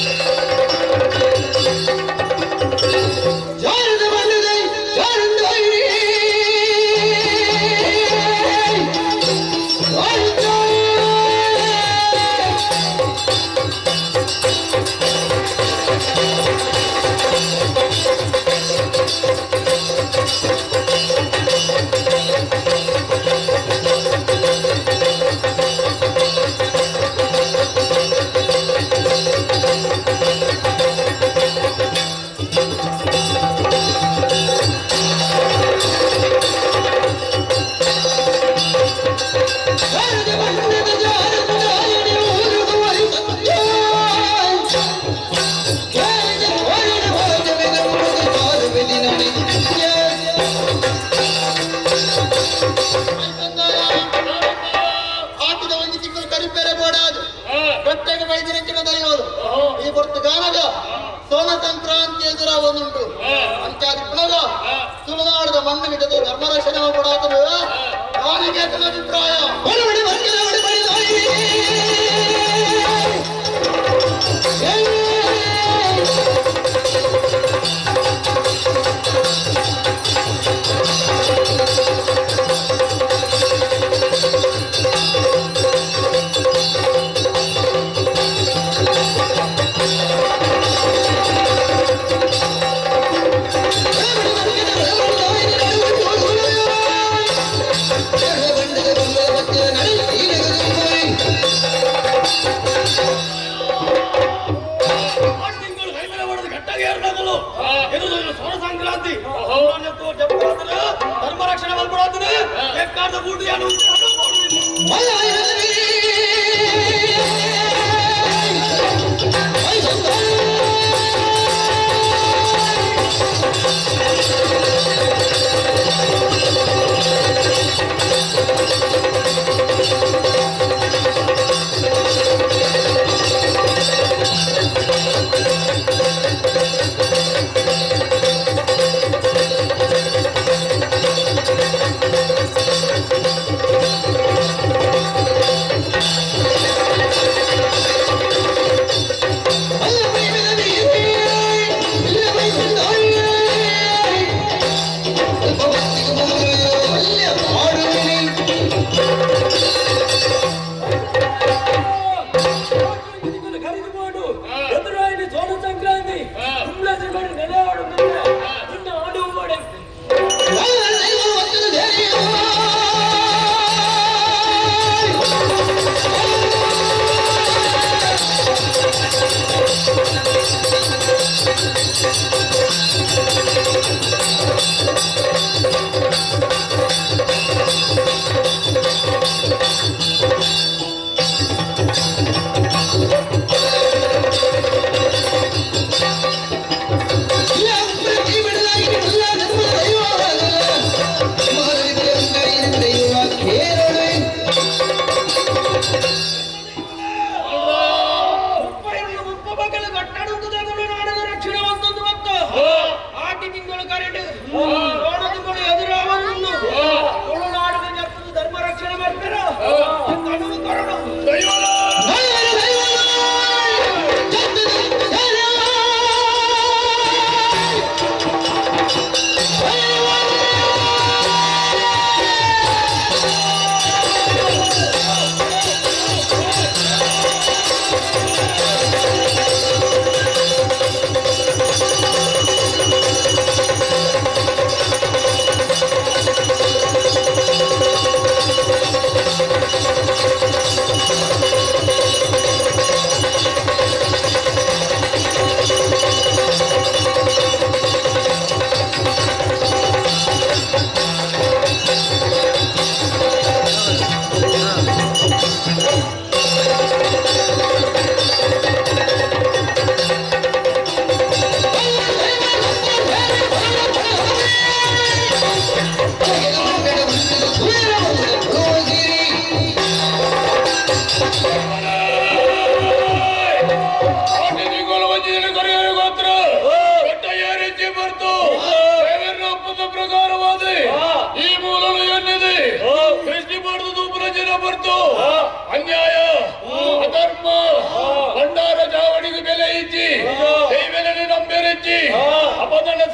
[SPEAKER 3] you.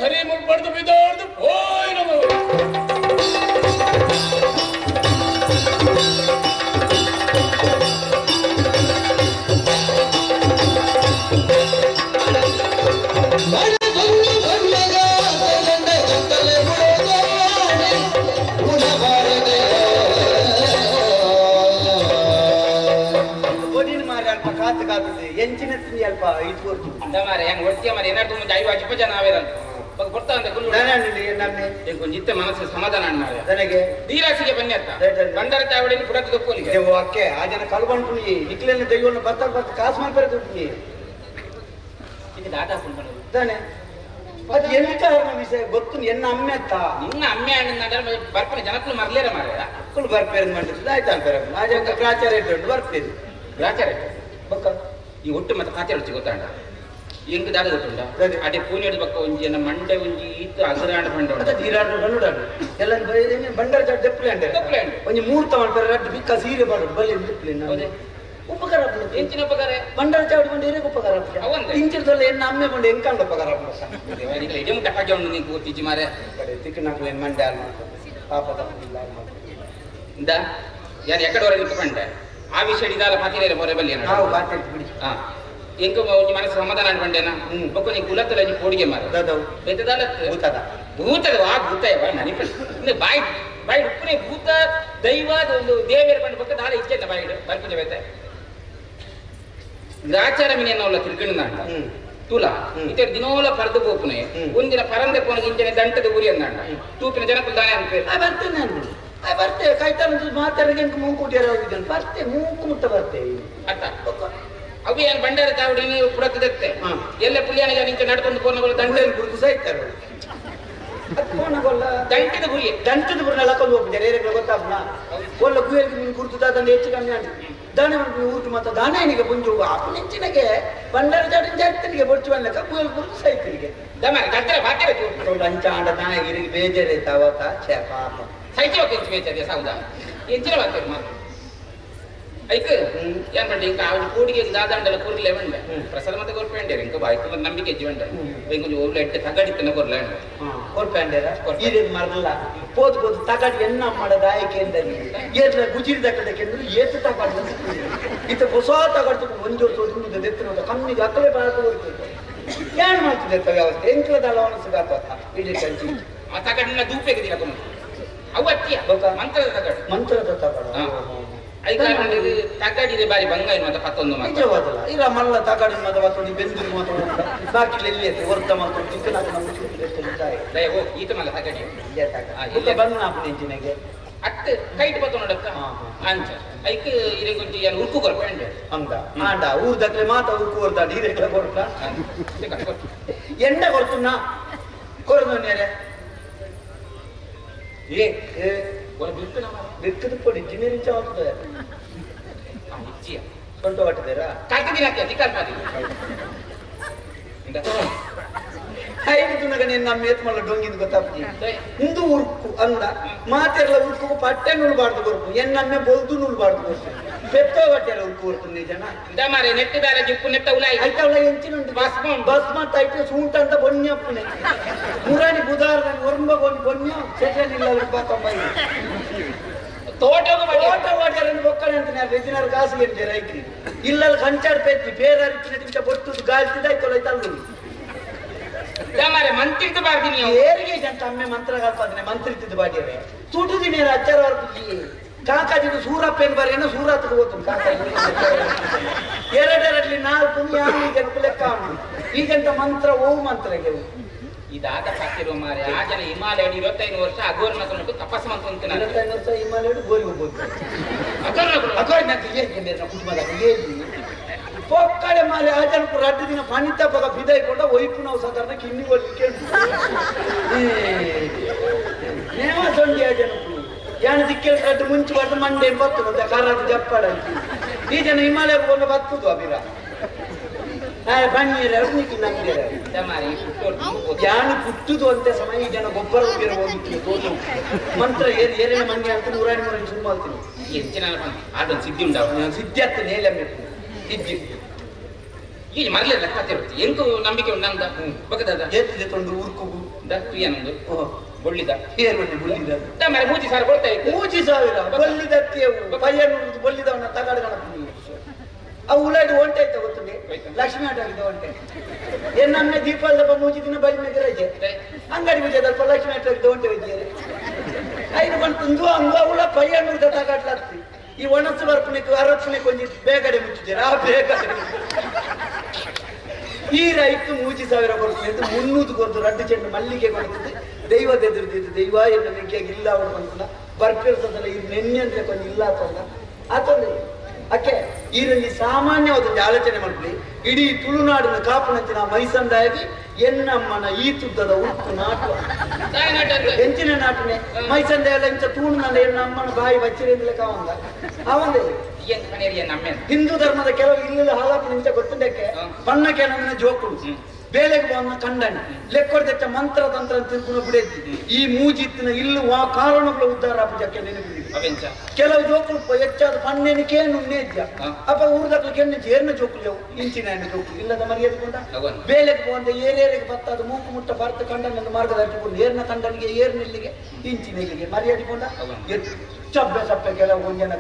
[SPEAKER 3] ಸರಿ ಮುಲ್ಪಡ್ದು ಬಿದೋರ್ದು ಪೋಯ್ ನಮ
[SPEAKER 1] ಎಂಚಿನ ತಿಂಡಿ ಅಲ್ಪ ಇದು
[SPEAKER 2] ಮಾರೆ ಹೆಂಗ್ ಒಟ್ಟಿಗೆ ಮಾರೆ ಏನಾದ್ರು ಮುಂದೆ ಐವ ಅಜಿಪ ಜನ ಆವೇರಂತ ಕೊಡ್ತಾ ಅಂತ ಕೊಂಚಿತ್ತ ಮನಸ್ಸು ಸಮಾಧಾನ ಅಣ್ಣ
[SPEAKER 1] ನನಗೆ
[SPEAKER 2] ದೀರಾಸಿಗೆ ಬನ್ನಿ ಅಂತ ಬಂಡಾರ ಚಾವಡಿನ ಪುಡತ ದೊಪ್ಪೋಲಿಗೆ
[SPEAKER 1] ಅಕ್ಕೆ ಆ ಜನ ಕಲ್ಬಂಟು ನಿಕ್ಲೆಲ್ಲ ದೈವನ ಬರ್ತಾ ಬರ್ತಾ ಕಾಸು ಮಾಡ್ತಾರೆ ದುಡ್ಡು
[SPEAKER 2] ಇದು ದಾದಾ
[SPEAKER 1] ತಾನೆ ಅದು ಎಂತ ವಿಷಯ ಗೊತ್ತು ಎನ್ನ ಅಮ್ಮೆ ಅತ್ತ
[SPEAKER 2] ನಿನ್ನ ಅಮ್ಮೆ ಅಣ್ಣ ಬರ್ಪನೆ ಜನಕ್ಕೂ ಮರ್ಲೇರ ಮಾರೆ
[SPEAKER 1] ಮಕ್ಕಳು ಬರ್ಪೇರು ಮಾಡಿದ್ರೆ ಆಯ್ತು ಅನ್ಪೇರ ಆ ಜನ ಗ್ರಾಚಾರ ಇಟ್ಟು ಬರ್ಪೇರು
[SPEAKER 2] ಗ್ರಾಚಾರ
[SPEAKER 1] ಬೊಕ್ಕ
[SPEAKER 2] ಈ ಒಟ್ಟು ಮತ್ತೆ ಕಾತೆ ರುಚಿ ಗೊತ್ತಾಂಡ ಎಂಕ್ ದಾದ ಗೊತ್ತುಂಡ ಅಡೆ ಪೂನಿ ಬಕ್ಕ ಒಂಜಿ ಎನ್ನ ಮಂಡೆ ಒಂಜಿ ಈತ್ ಅಗರಾಂಡ ಬಂಡ
[SPEAKER 1] ಈರಾಡು ಬಂಡುಡಾಡು ಎಲ್ಲ ಬಂಡಾರ ಚಾಟ್ ದೆಪ್ಪಲೆ ಅಂಡೆ
[SPEAKER 2] ದೆಪ್ಪಲೆ ಅಂಡೆ
[SPEAKER 1] ಒಂಜಿ ಮೂರ್ತ ಮಾಡ್ತಾರೆ ರಡ್ಡು ಬಿಕ್ಕ ಸೀರೆ ಬಾಡು ಬಲ್ಲಿ ದೆಪ್ಪಲೆ ಉಪಕಾರ
[SPEAKER 2] ಎಂಚಿನ ಉಪಕಾರ
[SPEAKER 1] ಬಂಡಾರ ಚಾವಡಿ ಬಂಡ ಏನೇ ಉಪಕಾರ ಇಂಚಿನ ಎನ್ನ ಅಮ್ಮೆ ಬಂಡ ಎಂಕಾಂಡ ಉಪಕಾರ
[SPEAKER 2] ಇಡೀ ಮುಟ್ಟ ಹಾಗೆ ಉಂಡು ನೀ ಗೊತ್ತಿಜ್ಜಿ ಮಾರೆ
[SPEAKER 1] ಕಡೆ ತಿಕ್ಕನಾಕ್ಲೇನು ಮಂಡೆ ಅಲ್ಲ ಪಾಪದ
[SPEAKER 2] ಇಂದ ಯಾರು ಎಕಡೆ ನಿಕ್ಕ ಬಂಡೆ ಆ ವಿಷಯ ಇದಾಲ ಪಾತಿರೇರೆ ಮೊರೆ ಬಲ್ಲಿ
[SPEAKER 1] ನಾವು ಪಾತಿರಿ ಬಿಡಿ
[SPEAKER 2] ಹಾ ಎಂಕ ಒಂಜಿ ಮನಸ್ಸು ಸಮಾಧಾನ ಬಂಡೇನಾ ಬೊಕ್ಕ ನೀ ಕುಲತ್ತಲ ಒಂಜಿ ಕೋಡಿಗೆ ಮಾರ
[SPEAKER 1] ದಾದವು
[SPEAKER 2] ಬೆತ್ತದಾಲತ್
[SPEAKER 1] ಭೂತದ
[SPEAKER 2] ಭೂತದ ಆ ಭೂತ ನನಗೆ ಬಾಯಿ ಬಾಯಿ ಉಪ್ಪುನೆ ಭೂತ ದೈವ ಒಂದು ದೇವಿಯರ ಬಂಡ ಬೊಕ್ಕ ದಾಲ ಇಚ್ಚೆನ್ನ ಬಾಯಿ ಬರ್ಪುಜ ಬೇತೆ ಗ್ರಾಚಾರ ಮಿನೇನವಲ್ಲ ತಿರ್ಗಣ್ಣ ತುಲ ಇತರ ದಿನೋಲ ಪರದು ಪೋಪುನೆ ಒಂದಿನ ಪರಂದೆ ಪೋನ ಇಂಚನೆ ದಂಟದ ಊರಿ ಅಂದಾಂಡ ತೂಪಿನ ಜನಕುಲ್ ದಾನೆ ಅನ್ಪೇರು
[SPEAKER 1] ಬರ್ತೇನೆ ನಾನು ಬರ್ತೇ ಕೈತಾನ ಮಾತಾಡಿಗೆ ಮೂಕು ಹೋಗಿದ್ದಾನೆ ಬರ್ತೆ ಮೂಕು ಮುಟ್ಟ ಬರ್ತೆ
[SPEAKER 2] ಅತ್ತ ಅವು ಏನು ಬಂಡಾರ ಚಾವಡಿ ಪುರತದತ್ತೆ ಎಲ್ಲ ಪುಲ್ಯಾನಿಗೆ ನಿಂಚೆ ನಡ್ಕೊಂಡು ಪೋನಗೊಲ್ಲ ದಂಡ
[SPEAKER 1] ಗುರುತು ಸಹಿತಾರೆ
[SPEAKER 2] ದಂಟದ ಗುರಿ
[SPEAKER 1] ದಂಟದ ಗುರಿನ ಲಕ್ಕೊಂಡು ಹೋಗ್ಬಿದ್ದಾರೆ ಏರಿಗಳ ಗೊತ್ತಾಗ್ಲ ಒಲ್ಲ ಗುಯಲ್ಗೆ ನೀನು ಗುರುತು ದಾದಂಡ ಹೆಚ್ಚು ಕಮ್ಮಿ ಅಂತ ದಾನೆ ಊಟ ಮಾತ್ರ ದಾನ ಪುಂಜು ಆಪು ನೆಂಚಿನಗೆ ಬಂಡಾರ ಚಾಟಿನ ಜಾತಿನಿಗೆ ಬೊಚ್ಚು ಬನ್ನಕ ಗುಯಲ್ ಗುರುತು ಸಹಿತನಿಗೆ ಅಂಚ ಆಂಡ ದಾನ ಇರಿಗೆ ಬೇಜಾರೈತಾವತ್ತ ಛೇ ಪಾಪ
[SPEAKER 2] ಸೈತ್ಯ ಬೇಜಾರ ಸೌದಾ ಎಂಚಿನ ಬಾತೇರು ಮಾತು ಐಕ್ ಏನ್ ಮಂಡಿ ಇಂಕ ಆ ಕೂಡಿಗೆ ದಾದಾಂಡಲ ಕೂರ್ಲೆ ಬಂಡೆ ಪ್ರಸಾದ ಮತ್ತೆ ಕೊರ್ಪೇಂಡೇರು ಇಂಕ ಬಾಯ್ತು ಮತ್ತೆ ನಂಬಿಕೆ ಹೆಜ್ಜೆ ಬಂಡೆ ಇಂಕೊಂಚ ಓವ್ಲ ಎಟ್ಟೆ ತಗಡಿತ್ತನ ಕೊರ್ಲೆ ಅಂಡೆ
[SPEAKER 1] ಕೊರ್ಪೇಂಡೇರ ಇದೇ ಮರಲ್ಲ ಪೋದು ಪೋದು ತಗಡಿ ಎನ್ನ ಮಾಡದ ಆಯ್ಕೆ ಎಂದಲ್ಲಿ ಏತ್ರ ಗುಜಿರಿ ದಕ್ಕದಕ್ಕೆ ಅಂದ್ರೆ ಏತು ತಗಡಿ ಇತ್ತ ಹೊಸ ತಗಡ್ತು ಒಂಜೋರು ತೋದು ದೆತ್ತನ ಕಮ್ಮಿಗೆ ಅಕ್ಕಲೆ ಬಾರದು ಹೋಗ್ತದೆ ಏನು ಮಾಡ್ತಿದ್ದೆ ವ್ಯವಸ್ಥೆ ಎಂಕ್ಲದ ಅಳವಡಿಸಿದಾತ ಇಡೀ ಕಂಚಿ
[SPEAKER 2] ಆ ತಗಡಿನ ದೂಪೆಗೆ ದಿನ ಅವು ಅತ್ತಿಯ ಮಂತ್ರದ ತಗಡು
[SPEAKER 1] ಮಂತ್ರದ ತಗಡು
[SPEAKER 2] ತಗಡಿದೆ ಬಾರಿ ಬಂಗ ಮತ್ತೆ ಪತ್ತೊಂದು
[SPEAKER 1] ನಿಜವಾದಲ್ಲ ಇಲ್ಲ ಮಲ್ಲ ತಗಡಿ ಮಾತ ಪತ್ತೊಂದು ಬೆಂದೂರು ಮಾತ ಬಾಕಿ ಎಲ್ಲಿ ಐತೆ ವರ್ತ ಮಾತ
[SPEAKER 2] ಓ ಈತ ಮಲ್ಲ ತಗಡಿ
[SPEAKER 1] ಬಂದ ಇಂಚಿನಗೆ
[SPEAKER 2] ಅತ್ತ ಕೈಟ್ ಪತ್ತೊಂದು ಅಂಚ ಐಕ್ ಇರೆ ಗೊಂಜಿ ಏನು ಉರ್ಕು ಕೊರ್ಪ ಅಂಡೆ
[SPEAKER 1] ಅಂದ ಆಂಡ ಊರ್ ದಕ್ಲೆ ಮಾತ ಉರ್ಕು ಕೊರ್ತಾಂಡ ಇರೆಗ್ಲ ಕೊರ್ತ ಎಂಡ ಕೊರ್ತುನ್ನ ಕೊರದು ನೇರೆ
[SPEAKER 2] ಏ
[SPEAKER 1] ಬಿಕ್ಕದ ಪೊಡಿ ಜಿನೇರಿಂಚ ಆಗ್ತದೆ ಸೊಂಟ ಹೊಟ್ಟಿದ್ದೀರಾ ಐದು ತುನಗ ನೀನು ನಮ್ಮ ಏತ್ ಮಲ್ಲ ಡೊಂಗಿದ್ ಗೊತ್ತಾಗ್ತದೆ ಇಂದು ಉರ್ಕು ಅಂದ ಮಾತೆಲ್ಲ ಉರ್ಕು ಪಟ್ಟೆ ನುಲ್ಬಾರ್ದು ಕೊರ್ಪು ಎನ್ನಮ್ಮೆ ಬೊಲ್ದು ನುಲ್ಬಾರ್ದು ಕೊರ್ಪು ಪೆತ್ತೋ ಬಟ್ಟೆಲ್ಲ ಉರ್ಕು ಕೊರ್ತು ಜನ
[SPEAKER 2] ಮಾರೆ ನೆಟ್ಟಿದಾರ ಜಿಪ್ಪು ನೆಟ್ಟ ಉಲಾಯಿ
[SPEAKER 1] ಐತವಳ ಎಂಚಿನುಂಟು
[SPEAKER 2] ಭಸ್ಮ
[SPEAKER 1] ಭಸ್ಮ ತೈಟ ಸೂಂಟ ಅಂತ ಬೊನ್ಯಪ್ಪನೆ ಮುರಾನಿ ಬುಧಾರ ಒರ್ಂಬ ಬೊನ್ಯ ಸೆಟಲ್ ಬಾಕಂಬ
[SPEAKER 2] ತೋಟ
[SPEAKER 1] ತೋಟ ವಾಡ್ಯಾರನ್ನು ಬೊಕ್ಕನೆ ಅಂತಾನೆ ರೆಜಿನರ್ ಕಾಸು ಎಂಟೆ ರೈತಿ ಇಲ್ಲಲ್ಲಿ ಕಂಚಾಡ್ ಪೆತ್ತಿ ಬೇರೆ ನಿಮಿಷ ಬೊಟ್ಟು ಗಾಲ್ತಿದ ಐತಲ್ಲ ಐತಲ್ಲ
[SPEAKER 2] ಮಾರೆ ಮಂತ್ರಿದ್ದು ಬಾರ್ದಿನಿ
[SPEAKER 1] ಏರಿಗೆ ಜಂತ ಅಮ್ಮೆ ಮಂತ್ರ ಕಲ್ಪದನೆ ಮಂತ್ರಿದ್ದು ಬಾಡಿಯರೆ ತುಟುದಿನಿ ಅಚ್ಚಾರ ವರ್ಪಿ ಕಾಕಾಜಿದು ಸೂರಪ್ಪೇನು ಬರೇನು ಸೂರತ್ಗೆ ಹೋತು ಕಾಕಾಜಿ ಎರಡೆರಡ್ಲಿ ನಾಲ್ಕು ಯಾರು ಈಗ ಲೆಕ್ಕ ಈಗಂತ ಮಂತ್ರ ಓ ಮಂತ್ರಗೆ
[SPEAKER 2] ಇದಾದ ಪಾತಿರುವ ಮಾರೆ ಆ ಜನ ಹಿಮಾಲಯ 25 ವರ್ಷ ಅಘೋರ್ನ ತಪಸ್ಸು ಮಂತ್ರ
[SPEAKER 1] 25 ವರ್ಷ ಹಿಮಾಲಯ ಗೋರಿಗೆ ಹೋಗ್ಬೋದು ಕುಟುಂಬದ ಪೊಕ್ಕಡೆ ಮಾಲೆ ಆ ಜನಕ್ಕೆ ರಡ್ಡು ದಿನ ಪಣಿತ ಪಗ ಬಿದಾಯಿಕೊಂಡ ಒಯ್ಪು ನಾವು ಸಾಧಾರಣ ಕಿನ್ನಿ ಒಲಿಕ್ಕೆ ನೇಮ ಸೊಂಡಿ ಆ ಜನಕ್ಕೂ ಯಾಣ ದಿಕ್ಕೇಳಿ ರಡ್ಡು ಮುಂಚೆ ಬರ್ದು ಮಂಡೆ ಬರ್ತದೆ ಕರಾದ ಜಪ್ಪಾಡ ಈ ಜನ ಹಿಮಾಲಯ ಕೊಂಡು ಬರ್ತದು ಅಭಿರ ಯಾನು ಪುಟ್ಟುದು ಅಂತ ಸಮಯ ಈ ಜನ ಗೊಬ್ಬರ ಹೋಗಿತ್ತು ಮಂತ್ರ ಏರಿ ಏರಿನ ಮಂಗೆ ಅಂತ ನೂರಾಣಿ ಮೂರಾಣಿ ಶುರು ಮಾಡ್ತೀನಿ
[SPEAKER 2] ಹೆಚ್ಚಿನ ಸಿದ್ಧಿ ಉಂಟು
[SPEAKER 1] ಸಿದ್ಧಿ ಆಗ್ತದೆ ನೇಲೆ ಸಿದ್ಧಿ
[SPEAKER 2] ಈ ಮರಲೆ ಲೆಕ್ಕ ಎಂಕು ನಂಬಿಕೆ ಉಂಡ ಬೊಕದಾದ
[SPEAKER 1] ಏತ್ ದೆತೊಂಡು ಉರ್ಕುಗು
[SPEAKER 2] ತುಯ್ಯನೊಂದು ಬೊಳ್ಳಿದ
[SPEAKER 1] ಬೊಳ್ಳಿದ
[SPEAKER 2] ಮರೆ 3000 ಕೊಡ್ತಾ ಇತ್ತು
[SPEAKER 1] 3000 ಬೊಳ್ಳಿದತ್ತೆವು ಪಯ್ಯನೂರು ಬೊಳ್ಳಿದವನ ತಗಾಡುಗಣ ಅವು ಉಲಾಡಿ ಒಂಟೆ ಆಯ್ತಾ ಗೊತ್ತುಂಡೆ ಲಕ್ಷ್ಮೀ ಆಟ ಆಗಿದೆ ಒಂಟೆ ಎನ್ನಮ್ಮೆ ದೀಪಾವಳಿ ಮೂಜಿ ದಿನ ಬಳಿ ಮೇಲೆ ರಜೆ ಅಂಗಡಿ ಪೂಜೆ ಅಲ್ಪ ಲಕ್ಷ್ಮೀ ಆಟ ಆಗಿದೆ ಒಂಟೆ ವೈದ್ಯರು ಐನು ಬಂತು ಅಂಗು ಅವಳ ಪಯ್ಯನೂರ್ದ ತಗಾಡ್ಲಾಗ್ತಿ ಈ ಒಣಸು ಬರ್ಪಣೆಗೆ ಅರಕ್ಷಣೆ ಕೊಂಚ ಬೇಗಡೆ ಮುಚ್ಚಿದ್ದೀರ ಆ ಬೇಗಡೆ ಈ ರೈತ 3000 ಕೊಡ್ತೀನಿ 300 ಕೊಡ್ತು ರಡ್ಡು ಚೆಂಡು ಮಲ್ಲಿಗೆ ಕೊಡ್ತದೆ ದೈವದ ಎದುರುದಿದ್ದು ದೈವ ಎನ್ನ ನೆಗ್ಗಿಯಾಗಿ ಇಲ್ಲ ಅವಳು ಬಂತಲ್ಲ ಬರ್ಪಿರ್ತದಲ್ಲ ಈ ನೆನ್ನೆ ಅಂದ್ರೆ ಕೊಂಚ ಇಲ್ಲ ಆತಲ್ಲ ಆತಂದ್ರೆ ಅಕ್ಕೆ ಈರಲ್ಲಿ ಸಾಮಾನ್ಯವಾದ ಒಂದು ಆಲೋಚನೆ ಮಾಡ್ಲಿ ಇಡೀ ತುಳುನಾಡಿನ ಕಾಪುನಂಚಿನ ಮೈಸಂದಾಗಿ ಎನ್ನಮ್ಮನ ಈ ತುದ್ದದ ಉಕ್ಕು ನಾಟು ಎಂಚಿನ ನಾಟನೆ ಮೈಸಂದಾಯ ಇಂಚ ತೂಣು ಎನ್ನಮ್ಮನ ಬಾಯಿ ಬಚ್ಚಿರಿಂದಲೇ ಕಾವಂದ ಅವಂದೇ ಹಿಂದೂ ಧರ್ಮದ ಕೆಲವು ಇಲ್ಲ ಹಾಲಾಪು ನಿಂಚ ಗೊತ್ತುಂಡಕ್ಕೆ ಬಣ್ಣಕ್ಕೆ ನನ್ನ ಜೋಕುಳು ಬೇಲೆಗೆ ಬಂದ ಕಂಡಣ್ಣ ಲೆಕ್ಕೊಡ್ದೆಚ್ಚ ಮಂತ್ರ ತಂತ್ರ ತಿರ್ಗುಣ ಬಿಡೇತಿ ಈ ಮೂಜಿತ್ತಿನ ಇಲ್ಲು ಆ ಕಾರಣಗಳ ಉದ್ಧಾರ ಪೂಜಕ್ಕೆ ನೆನಪಿದೆ ಕೆಲವು ಜೋಕುಳು ಹೆಚ್ಚಾದ ಪಣ್ಣೆನಿಕೆ ನುಣ್ಣೆಜ್ಜ ಅಪ್ಪ ಊರ್ದಕ್ಲು ಕೆಣ್ಣೆ ಏರ್ನ ಜೋಕುಲು ಇಂಚಿನ ಜೋಕುಲು ಇಲ್ಲದ ಮರ್ಯಾದೆ ಕೊಂಡ ಬೇಲೆಗೆ ಬಂದ ಏರೇರಿಗೆ ಬತ್ತಾದ ಮೂಕು ಮುಟ್ಟ ಭಾರತ ಕಂಡಣ್ಣನ್ನು ಮಾರ್ಗದರ್ಶಿ ಏರ್ನ ಕಂಡನಿಗೆ ಏರ್ನಿಲ್ಲಿಗೆ ಇಂಚಿನ ಇಲ್ಲಿಗೆ ಮರ್ಯಾದೆ ಕೊಂಡ ಚಬ್ಬೆ ಸಪ್ಪೆ ಕೆಲವು ಒಂಜನ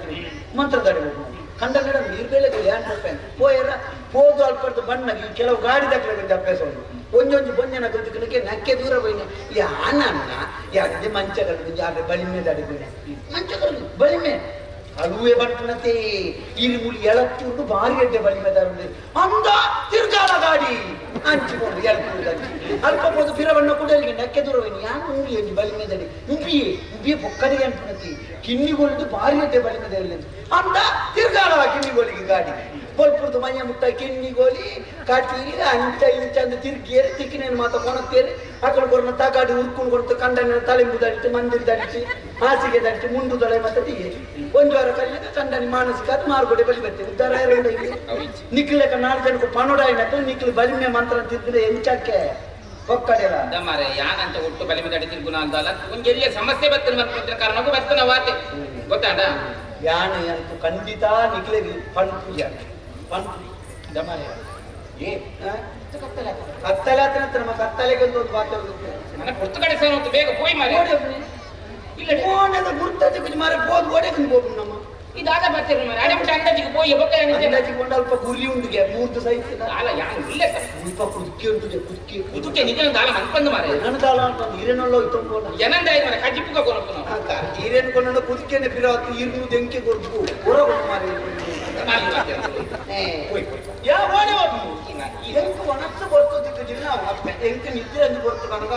[SPEAKER 1] ಮಂತ್ರದಾಡಿ ಹೋಗ್ಬೋದು ಕಂಡಗಡ ನೀರು ಬೇಳೆಗೆ ಏನ್ ರೂಪಾಯಿ ಪೋಯರ ಪೋದು ಅಲ್ಪಡ್ದು ಬಣ್ಣಗೆ ಕೆಲವು ಗಾಡಿ ದಾಖಲೆ ಅಭ್ಯಾಸ ಉಂಟು ಒಂದೊಂದು ಬೊಂಜನ ಗುಂಜುಕನಕ್ಕೆ ನಕ್ಕೆ ದೂರ ಬೈನೆ ಯಾನನ್ನ ಯಾಕೆ ಮಂಚಗಳು ಯಾಕೆ ಬಲಿಮೆ ದಾಡಿ ಬೈನೆ ಮಂಚಗಳು ಬಲಿಮೆ ಅಳುವೆ ಬಂಟನತೆ ಇಲ್ಲಿ ಮುಳಿ ಎಳತ್ತುಂಡು ಭಾರಿ ಅಡ್ಡೆ ಬಲಿಮೆ ದಾರುಂಡೆ ಅಂದ ತಿರ್ಗಾಲ ಗಾಡಿ ಹಂಚಿಕೊಂಡು ಎಳತ್ತು ಅಲ್ಪ ಪೋದು ಪಿರವಣ್ಣ ಕೂಡ ನಕ್ಕೆ ದೂರ ಬೈನೆ ಯಾನು ಮೂಲಿ ಅಂಜಿ ಬಲಿಮೆ ದಾಡಿ ಉಬ್ಬಿಯೇ ಉಬ್ಬಿಯೇ ಪೊಕ್ಕಡಿಗೆ ಅಂಟುನತಿ ಕಿನ್ನಿಗೋಲಿದ್ದು ಭಾರಿ ಅಡ್ಡೆ ಬಲಿಮೆ ದಾರಿ ಅಂದ ತಿರ್ಗಾಲ ಕಿನ್ನಿಗೋಲಿಗೆ ಗಾಡಿ ಬೊಲ್ಪುರ್ದು ಮೈಯ ಮುಟ್ಟ ಕಿನ್ನಿಗೋಲಿ ಕಾಟೀರಿ ಅಂಚ ಇಂಚ ಅಂದ ತಿರ್ಗಿಯೇರಿ ತಿಕ್ಕಿನೇನು ಮಾತ ಕೊನತ್ತೇರಿ ಅಕಡೆ ಕೊರನ ತಗಾಡಿ ಉರ್ಕೊಂಡು ಕೊಡ್ತು ಕಂಡನ ತಲೆಂಬು ದಡಿತು ಮಂದಿರ ದಡಿಸಿ ಹಾಸಿಗೆ ದಡಿಸಿ ಮುಂಡು ದೊಳೆ ಮತ್ತೆ ತಿಗೆ ಒಂದು ವಾರ ಕಲಿಯಾಗ ಕಂಡನಿ ಮಾನಸಿಕ ಅದು ಮಾರುಕಟ್ಟೆ ಬಲಿ ಬರ್ತೇವೆ ಉದ್ದಾರ ನಿಕ್ಲೆಕ ನಾಲ್ಕು ಜನಕ್ಕೆ ಪಣೋಡಾಯಿನಕ್ಕ ನಿಕ್ಲು ಬಲಿಮೆ ಮಂತ್ರ ತಿರ್ಗಿದ್ರೆ ಎಂಚಕ್ಕೆ ಒಕ್ಕಡೆಲ್ಲ
[SPEAKER 2] ಮಾರೆ ಯಾನಂತ ಒಟ್ಟು ಬಲಿಮೆ ದಡಿ ತಿರ್ಗುಣ ಅಂತಲ್ಲ ಒಂದ್ ಎಲ್ಲಿಯ ಸಮಸ್ಯೆ ಬರ್ತದೆ ಮತ್ತೆ ಕಾರಣಕ್ಕೂ ಬರ್ತನ ವಾತೆ ಗೊತ್ತಾಡ
[SPEAKER 1] ಯಾನೆ ಅಂತೂ ಖಂಡಿತ ನಿಕ್ಲೆಗೆ ಪಂಪು ಯಾನೆ ಪಂಪು
[SPEAKER 2] ದಮಾರೆ ಏ
[SPEAKER 1] ಕತ್ತಲೆ ಆತನ ನಮ್ಮ ಕತ್ತಲೆಗೆ ಒಂದು ಮಾತು
[SPEAKER 2] ನನ್ನ ಪುರ್ತು ಕಡೆ ಸಹ ಬೇಗ ಪೋಯ್ ಮಾರೆ
[SPEAKER 1] ಇಲ್ಲ ಓಣದ ಗುರ್ತದ ಕುಜ್ ಮಾರೆ ಪೋದ್ ಓಡೆ ಕುಂದು ಹೋಗು ನಮ್ಮ
[SPEAKER 2] ಇದಾದ ಬರ್ತೀರಿ ಮಾರೆ ಅಡೆ ಬಿಟ್ಟು ಅಂದಾಜಿಗೆ ಪೋಯಿ ಬೊಕ್ಕ
[SPEAKER 1] ಅಂದಾಜಿಗೆ ಕೊಂಡ ಅಲ್ಪ ಗುರಿ ಉಂಡುಗೆ ಮೂರ್ತು ಸೈಜ್
[SPEAKER 2] ಅಲ್ಲ ಯಾನ್ ಇಲ್ಲ ಸರ್
[SPEAKER 1] ಸ್ವಲ್ಪ ಕುದುಕೆ ಉಂಟುಗೆ ಕುದುಕೆ
[SPEAKER 2] ಕುದುಕೆ ನಿಜ ದಾಲ ಮನ್ಪಂದು ಮಾರೆ
[SPEAKER 1] ನನ್ನ ದಾಲ ಅಂತ ಹಿರೇನೊಳ್ಳ ಇತ್ತೊಂದು
[SPEAKER 2] ಏನಂದ ಆಯ್ತು ಮಾರೆ ಕಜ್ಜಿಪುಗ ಕೊನಪ್ಪು ನಾವು
[SPEAKER 1] ಹಿರೇನ್ ಕೊಂಡ ಕುದುಕೆನೆ ಪಿರಾತು ಇರ್ನು ದೆಂಕೆ ಕೊರ್ಪು ಹೊರಗೊಟ್ಟು ಮಾರೆ ಯಾ ಓಡೆ ಹೋಗು ಎಂಕು ಒಣಸು ಬರ್ತದಿತ್ತು ಜಿಲ್ಲ ಅಪ್ಪೆ ಎಂಕು ನಿದ್ರೆ ಅಂದು ಬರ್ತು ಕಣಗ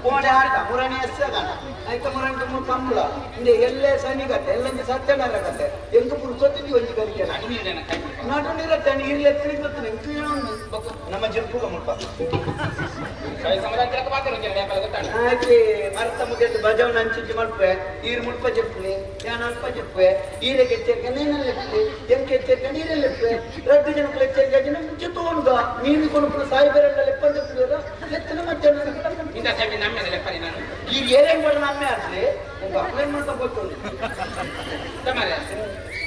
[SPEAKER 1] ಕೋಡೆ ಆಟ ಮುರಣಿ ಎಸ್ಸಗಣ ಆಯ್ತ ಮುರಣಿ ಕಂಬಳ ಇಂದೆ ಎಲ್ಲೇ ಸನಿಗತ್ತೆ ಎಲ್ಲಂಜಿ ಸತ್ಯನಾರ ಕತೆ ಎಂಕು ಪುರುಸೊತ್ತಿದ್ದು ಒಂಜಿ ಕಲಿಕೆ ನಾಟು ನೀರತ್ತೆ ನೀರ್ಲೆ ಎತ್ತಿಗೆ ಬರ್ತಾನೆ ಎಂಕು ಏನೋ ನಮ್ಮ ಜಲ್ಪುಗ ಮುಲ್ಪ ಆಯ್ತು ಮರತ ಮುಗಿದು ಬಜವನ ಅಂಚಿಂಚಿ ಮಲ್ಪೆ ಈರು ಮುಲ್ಪ ಜಪ್ಪುನಿ ಯಾನ್ ಅಲ್ಪ ಜಪ್ಪೆ ಈರೆಗೆ ಎಚ್ಚರಿಕೆ ನೀನಲ್ಲಿ ಎಪ್ಪೆ ಎಂಕೆ ಎಚ್ಚರಿಕೆ ನೀರಲ್ಲಿ ಎಪ್ಪೆ ರಡ್ಡು ಜನಕ್ಕೂ ಎಚ್ಚರಿಕೆ ಜನ ಮುಂಚೆ ತೋಣುಗ ಮೀನು ಕೊನುಪುನ ಸಾಯಿಬೆರಲ್ಲ ಲೆಪ್ಪಂದ ಎತ್ತನ ಮಧ್ಯಾಹ್ನ ಈ ಏರೇನ್ ಮಾಡ ನಮ್ಮೆ ಆಗ್ಲಿ ಒಂದು ಅಪ್ಲೈ ಮಾಡ್ತಾ ಗೊತ್ತುಂಟು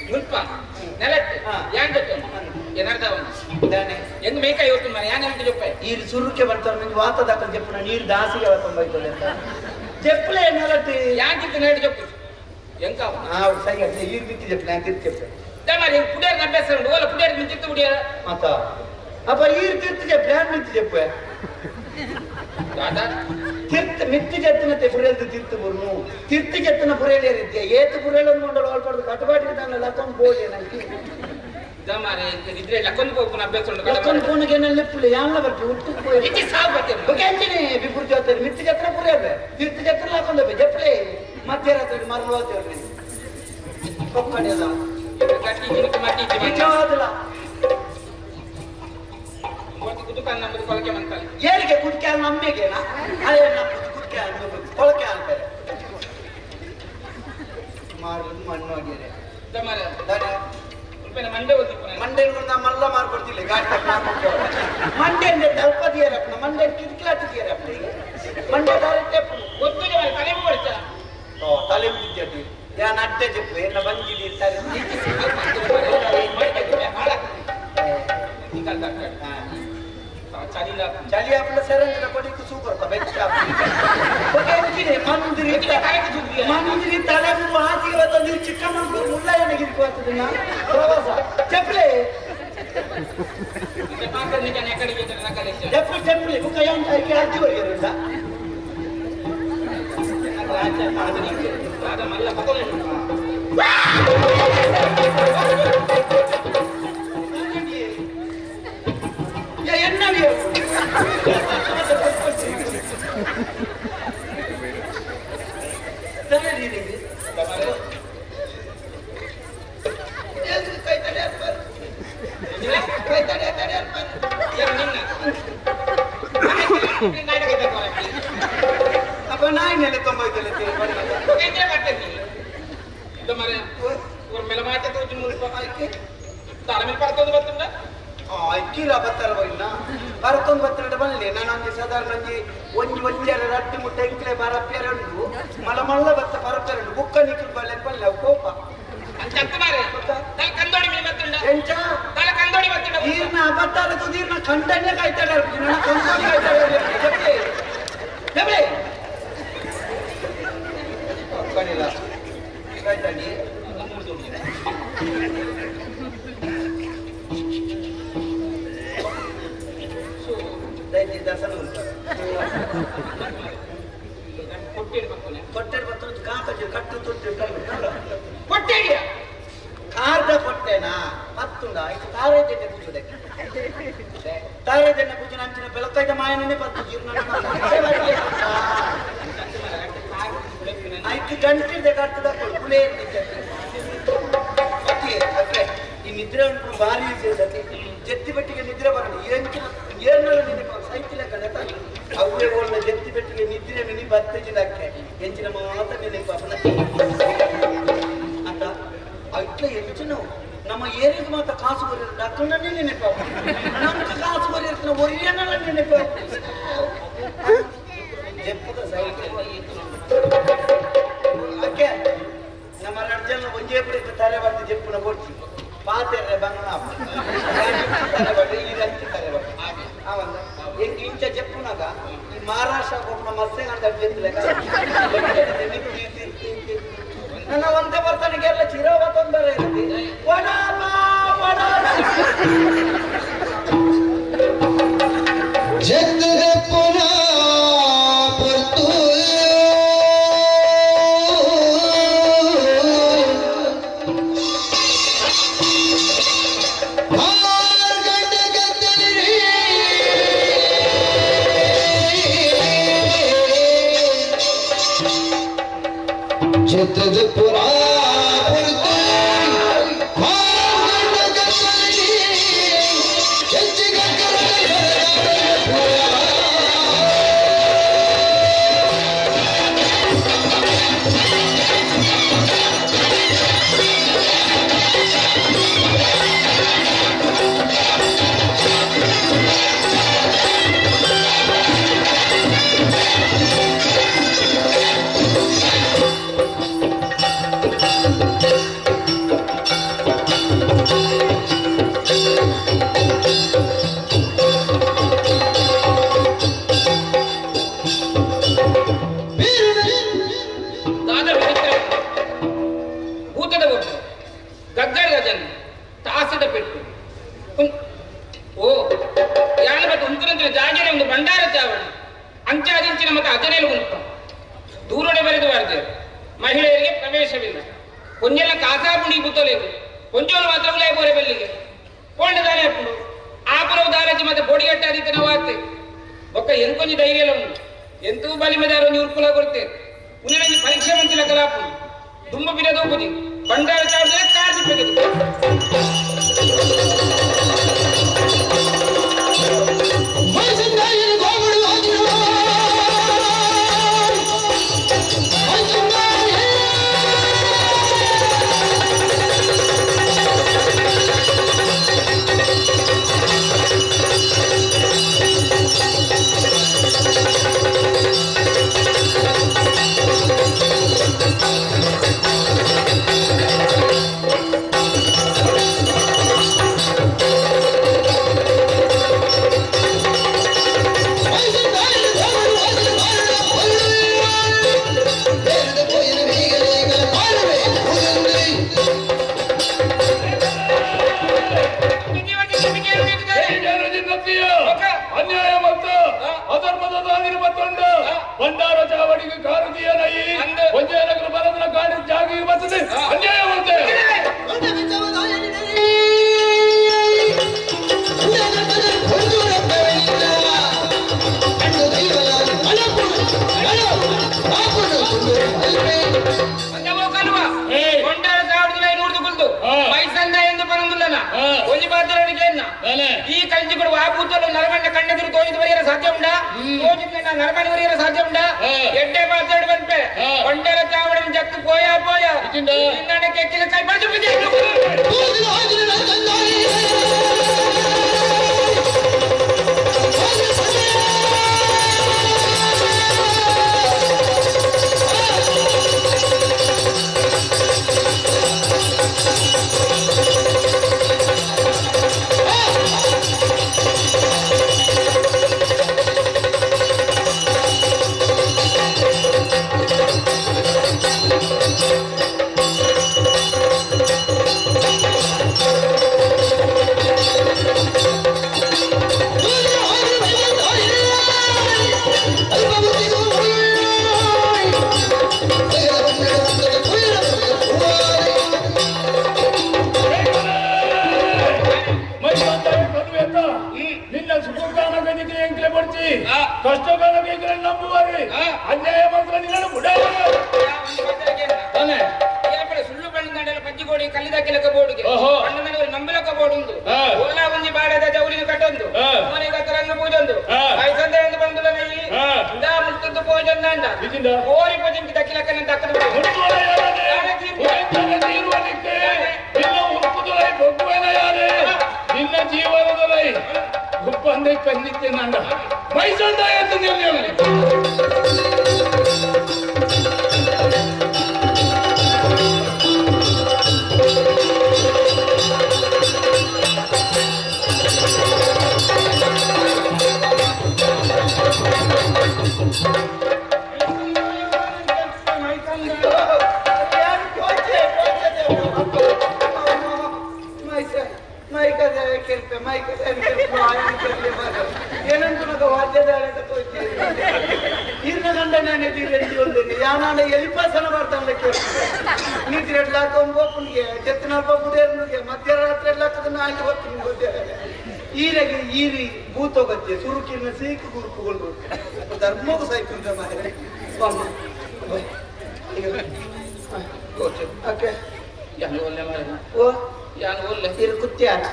[SPEAKER 2] ಮುಲ್ಪ ನೆಲಟ್ಟು ಯಾನ್ ಗೊತ್ತು ಏನಾರ್ದ ಹೆಂಗ್ ಮೇಕಾಯಿ ಹೋಗ್ತು ಮನೆ ಯಾನ್ ಅಂತ ಜೊಪ್ಪೆ
[SPEAKER 1] ನೀರು ಸುರುಕ್ಕೆ ಬರ್ತಾರೆ ನಿಂಗೆ ವಾತ ದಾಖಲು ಜಪ್ಪುನ ನೀರು ದಾಸಿಗೆ ತಂಬೈತದೆ ಅಂತ ಜಪ್ಪಲೆ ನೆಲಟ್ಟು
[SPEAKER 2] ಯಾನ್ ಚಿಕ್ಕ ನೆಲಟ್ಟು ಜಪ್ಪು ಎಂಕ
[SPEAKER 1] ಸರಿ ಅದೇ ಈರು ಬಿತ್ತಿ ಜಪ್ಪಲೆ ಅಂತ ತಿರ್ತು ಜಪ್ಪೆ
[SPEAKER 2] ಮಾರಿ ಪುಡಿಯಾರ ಅಭ್ಯಾಸ ಉಂಟು ಓಲ ಪುಡಿಯಾರ ಮಿಂಚಿತ್ತು ಪುಡಿಯಾರ
[SPEAKER 1] ಮಾತಾ ಅಪ್ಪ ಈರು ತಿರ್ತು ಜಪ್ಪಲೆ ಯಾನ್ ಮಿಂಚು ಜಪ್ಪೆ ತಿರ್ತು ಮಿತ್ತಿ ಜತ್ತಿನತೆ ಪುರೇಲ್ದು ತಿರ್ತು ಬುರ್ನು ತಿರ್ತು ಜತ್ತಿನ ಪುರೇಲಿ ರೀತಿಯ ಏತು ಪುರೇಲನ್ನು ಮಂಡಲ ಅಲ್ಪಡ್ದು ಕಟಬಾಟಿಗೆ ತಾನೆ ಲಕ್ಕೊಂದು ಬೋಲೆ ನನಗೆ
[SPEAKER 2] ಇದ್ರೆ ಲಕ್ಕೊಂದು ಹೋಗ್ಪುನ ಅಭ್ಯಾಸ ಉಂಟು
[SPEAKER 1] ಲಕ್ಕೊಂದು ಪೋನಗೆ ಲೆಪ್ಪುಲೆ ಯಾನ್ಲ ಬರ್ಪಿ ಉಟ್ಟು
[SPEAKER 2] ಇಚ್ಚಿ ಸಾವು ಬರ್ತೇವೆ
[SPEAKER 1] ಬೊಕೆಂಚಿನಿ ಬಿಪುರ್ ಜೊತೆ ಮಿತ್ತಿ ಜತ್ತಿನ ಪುರೇಲ್ವೆ ತಿರ್ತು ಜತ್ತಿನ ಲಕ್ಕೊಂದು ಜಪ್ಪಲೆ ಮಧ್ಯರಾತ್ರಿ ಮರಳು ಹೋಗ್ತೇವೆ ಕೊಕ್ಕಡೆಲ್ಲ ನಿಜವಾದಲ್ಲ ಏರಿಗೆ ಕುದ್ಕೆ ನಮ್ಮೆಗೆನಾ ಅದೇ ನಮ್ಮ ಕುದ್ಕೆ ಕೊಳಕೆ ಅಂತಾರೆ ಮಾರು ಮಣ್ಣು ಹೋಗಿರೆ ಮಂಡೆ ಮಲ್ಲ ಮಾರ್ಕೊಡ್ತಿಲ್ಲ ಗಾಡಿ ಮಂಡೆ ಅಂದ್ರೆ ದಲ್ಪದಿಯರಪ್ಪನ ಮಂಡೆ ಕಿರ್ಕಿಲಾಟಿಯರಪ್ಪ ಮಂಡೆ ಡೈರೆಕ್ಟ್ ತಲೆ ಬಿದ್ದಿ ಯಾನ್ ಅಡ್ಡೆ చెప్పು ಎನ್ನ ಬಂಜಿಡಿ ಇರ್ತಾರೆ ಚಳಿ ಆಪುಂಡ ಸೆರಂಗಿದ ಕೊಡಿಕ್ ಸೂಪರ್ ಬೆಚ್ಚ ಮಂದಿರಿ ಮಂದಿರಿ ತಲೆ ಹಾಸಿಗೆ ಬರ್ತದೆ ಚಿಕ್ಕಮಗಳೂರು ಮುಳ್ಳಯ್ಯನಗಿರಿ ಹೋಗ್ತದೆ ಪ್ರವಾಸ ಚಪ್ಪಲಿ ಚಪ್ಪಲಿ ಚಪ್ಪಲಿ ಬುಕ್ಕ ಅಜ್ಜಿ ಹೊರಗಿರುಂಡ ಎನ್ನ ಅಪ್ಪ ನಾಯಿ ತೊಂಬೈತಲ್ಲ ಅಕ್ಕಿಲ ಬತ್ತಾರ ಹೋಯಿನ ಬರತ್ತೊಂದು ಬತ್ತಿನ ಬನ್ನಿ ನಾನು ಸಾಧಾರಣ ಒಂಜಿ ಒಂಜಿ ಒಂಜರ ರಡ್ಡು ಮುಟ್ಟ ಎಂಕ್ಲೆ ಬರಪ್ಪಿಯರ ಉಂಟು ಮಲ ಮಲ್ಲ ಬತ್ತ ಪರಪ್ಪಿಯರ ಉಂಟು ಬುಕ್ಕ ನಿಕ್ಲು ಬಲ್ಲೆ ಬಲ್ಲೆ ಅವು ಕೋಪ ಎಂಚ ನೀರ್ನ ಅಬತ್ತಾರ ತುದೀರ್ನ ಖಂಡನೆ ಕಾಯ್ತಾಳೆ ನನ್ನ ಕಂದೋಡಿ ಕಾಯ್ತಾಳೆ ಜಪ್ಲೆ ಜಪ್ಲೆ ಕಣಿಲ್ಲ ಕಾಯ್ತಾಡಿ ದರ್ಶನ ಕೊಟ್ಟೆಡ್ ಬತ್ತು ಕಾಕಜಿ ಕಟ್ಟು ತೊಟ್ಟು
[SPEAKER 2] ಕೊಟ್ಟೆಡಿಯ
[SPEAKER 1] ಕಾರ್ದ ಕೊಟ್ಟೆನಾ ಪತ್ತುಂಡ ಇದು ತಾರೆ ಜೆಣ್ಣೆ ಪೂಜೆದಕ್ಕೆ ತಾರೆ ಜೆಣ್ಣೆ ಪೂಜೆ ಅಂಚಿನ ಬೆಳಕೈದ ಮಾಯನೇ ಪತ್ತು ಜೀರ್ಣ ಐದು ಗಂಟೆ ಕಟ್ಟದ ಕುಲೇ ಅತ್ತೆ ಈ ನಿದ್ರೆ ಉಂಟು ಭಾರಿ ಸತಿ ಜತ್ತಿ ಬೆಟ್ಟಿಗೆ ನಿದ್ರೆ ಬರಲಿ ಏನು ಏನೆಲ್ಲ ನಿದ್ರೆ ಸೈತಿಲ ಕಡೆ ಅವೇ ಓಡ್ನ ಜತ್ತಿ ಬೆಟ್ಟಿಗೆ ನಿದ್ರೆ ಮಿನಿ ಬತ್ತಿಜಿನಕ್ಕೆ ಎಂಚಿನ ಮಾತ ನೆನಪು ಅಂತ ಅಟ್ಲ ಎಂಚಿನ ನಮ್ಮ ಏರಿಗೆ ಮಾತ್ರ ಕಾಸು ಬರೀ ಡಾಕ್ಟರ್ನೇ ನೆನಪು ನಮ್ಗೆ ಕಾಸು ಬರೀ ಒರಿಯನ್ನೆಲ್ಲ ನೆನಪು ಜಪ್ಪದ ಸೈಕಲ್ ಅಕ್ಕೆ ನಮ್ಮ ಅರ್ಜನ ಒಂಜೇ ಪುಡಿಗೆ ತಲೆ ಬರ್ತಿ ಜಪ್ಪುನ ಕೊಡ್ತಿ ಪಾತೆರ್ರೆ ಬಂಗಣ ತಲೆ ಬರ್ತಿ ಅವಂದ ಎಂಕ್ ಇಂಚ ಜಪ್ಪುನಾಗ ಈ ಮಹಾರಾಷ್ಟ್ರ ಕೊಪ್ಪನ ಮಸ್ಸೆ ಅಂತ ನನ್ನ ಒಂದೇ ಬರ್ತಾನೆ ಎಲ್ಲ ಚಿರವ ತೊಂದರೆ ಇರುತ್ತೆ
[SPEAKER 4] Thank you.
[SPEAKER 3] ಮರ್ಯಾದಿನ ಬತ್ತುಂಡು ಬಂಡಾರ ಚಾವಡಿಗೆ ಕಾರು ದಿಯನೈ ಒಂಜೇನಗರ ಬರದನ ಕಾಡಿ ಜಾಗಿಗೆ ಬರ್ತದೆ ಅನ್ಯಾಯ ಬಂತೆ
[SPEAKER 2] ಈ ಕಂಜಿ ಕೊಡುವ ಆ ಭೂತಲು ನರಮಣ್ಣ ಕಣ್ಣೆದುರು ತೋಜಿದ ಬರೆಯರ ಸಾಧ್ಯ ಉಂಡಾ ತೋಜಿದ ನರಮಣಿ ಬರೆಯರ ಸಾಧ್ಯ ಉಂಡಾ ಎಡ್ಡೆ ಮಾತಾಡಿ ಬಂಪೆ ಕೊಂಡರ ಚಾವಡಿನ ಜಕ್ಕು ಪೋಯ ಪೋಯ ನಿನ್ನಣೆ ಕೆಕ್ಕಿಲ ಕೈ ಬಡಿದು ಸುಳ್ಳು ಬಣ್ಣದ ಪಜ್ಜಿಗೋಡಿ ಕಲ್ಲಿದ ಕೆಲಕ ಬೋರ್ಡ್ಗೆ ನಂಬಲಕ ಬೋರ್ಡ್ ಉಂದು ಓಲಾ ಒಂಜಿ ಬಾಡದ ಜೌಲಿನ ಕಟ್ಟೊಂದು ಮನೆಗೆ ತರಂಗ ಪೂಜೊಂದು ಐಸಂದ್ರೆ ಒಂದು ಬಂದು ಇಂದಾ ಮುಟ್ಟದ್ದು ಪೂಜೊಂದಾಂಡ ಕೋರಿ ಪೂಜೆಂಕಿ ದಕ್ಕಿಲಕ್ಕನ ದಕ್ಕದ
[SPEAKER 3] ನಿನ್ನ ಜೀವನದಲೈ ಗುಪ್ಪಂದೆ ಪೆನ್ನಿತ್ತೇನಂಡ ಮೈಸಂದಾಯ
[SPEAKER 1] ಮಧ್ಯರಾತ್ರಿ ಈರೆಗೆ ಈರಿ ಭೂತೋಗತ್ತೆ ಸುರುಕಿನ ಸೀಕು ಗುರುಪುಗೊಂಡು ಧರ್ಮಕ್ಕೂ ಸೈಕುಂಟ ಮಾರೆ ಓಕೆ ಓ ಇರು ಕುತ್ಯಾನ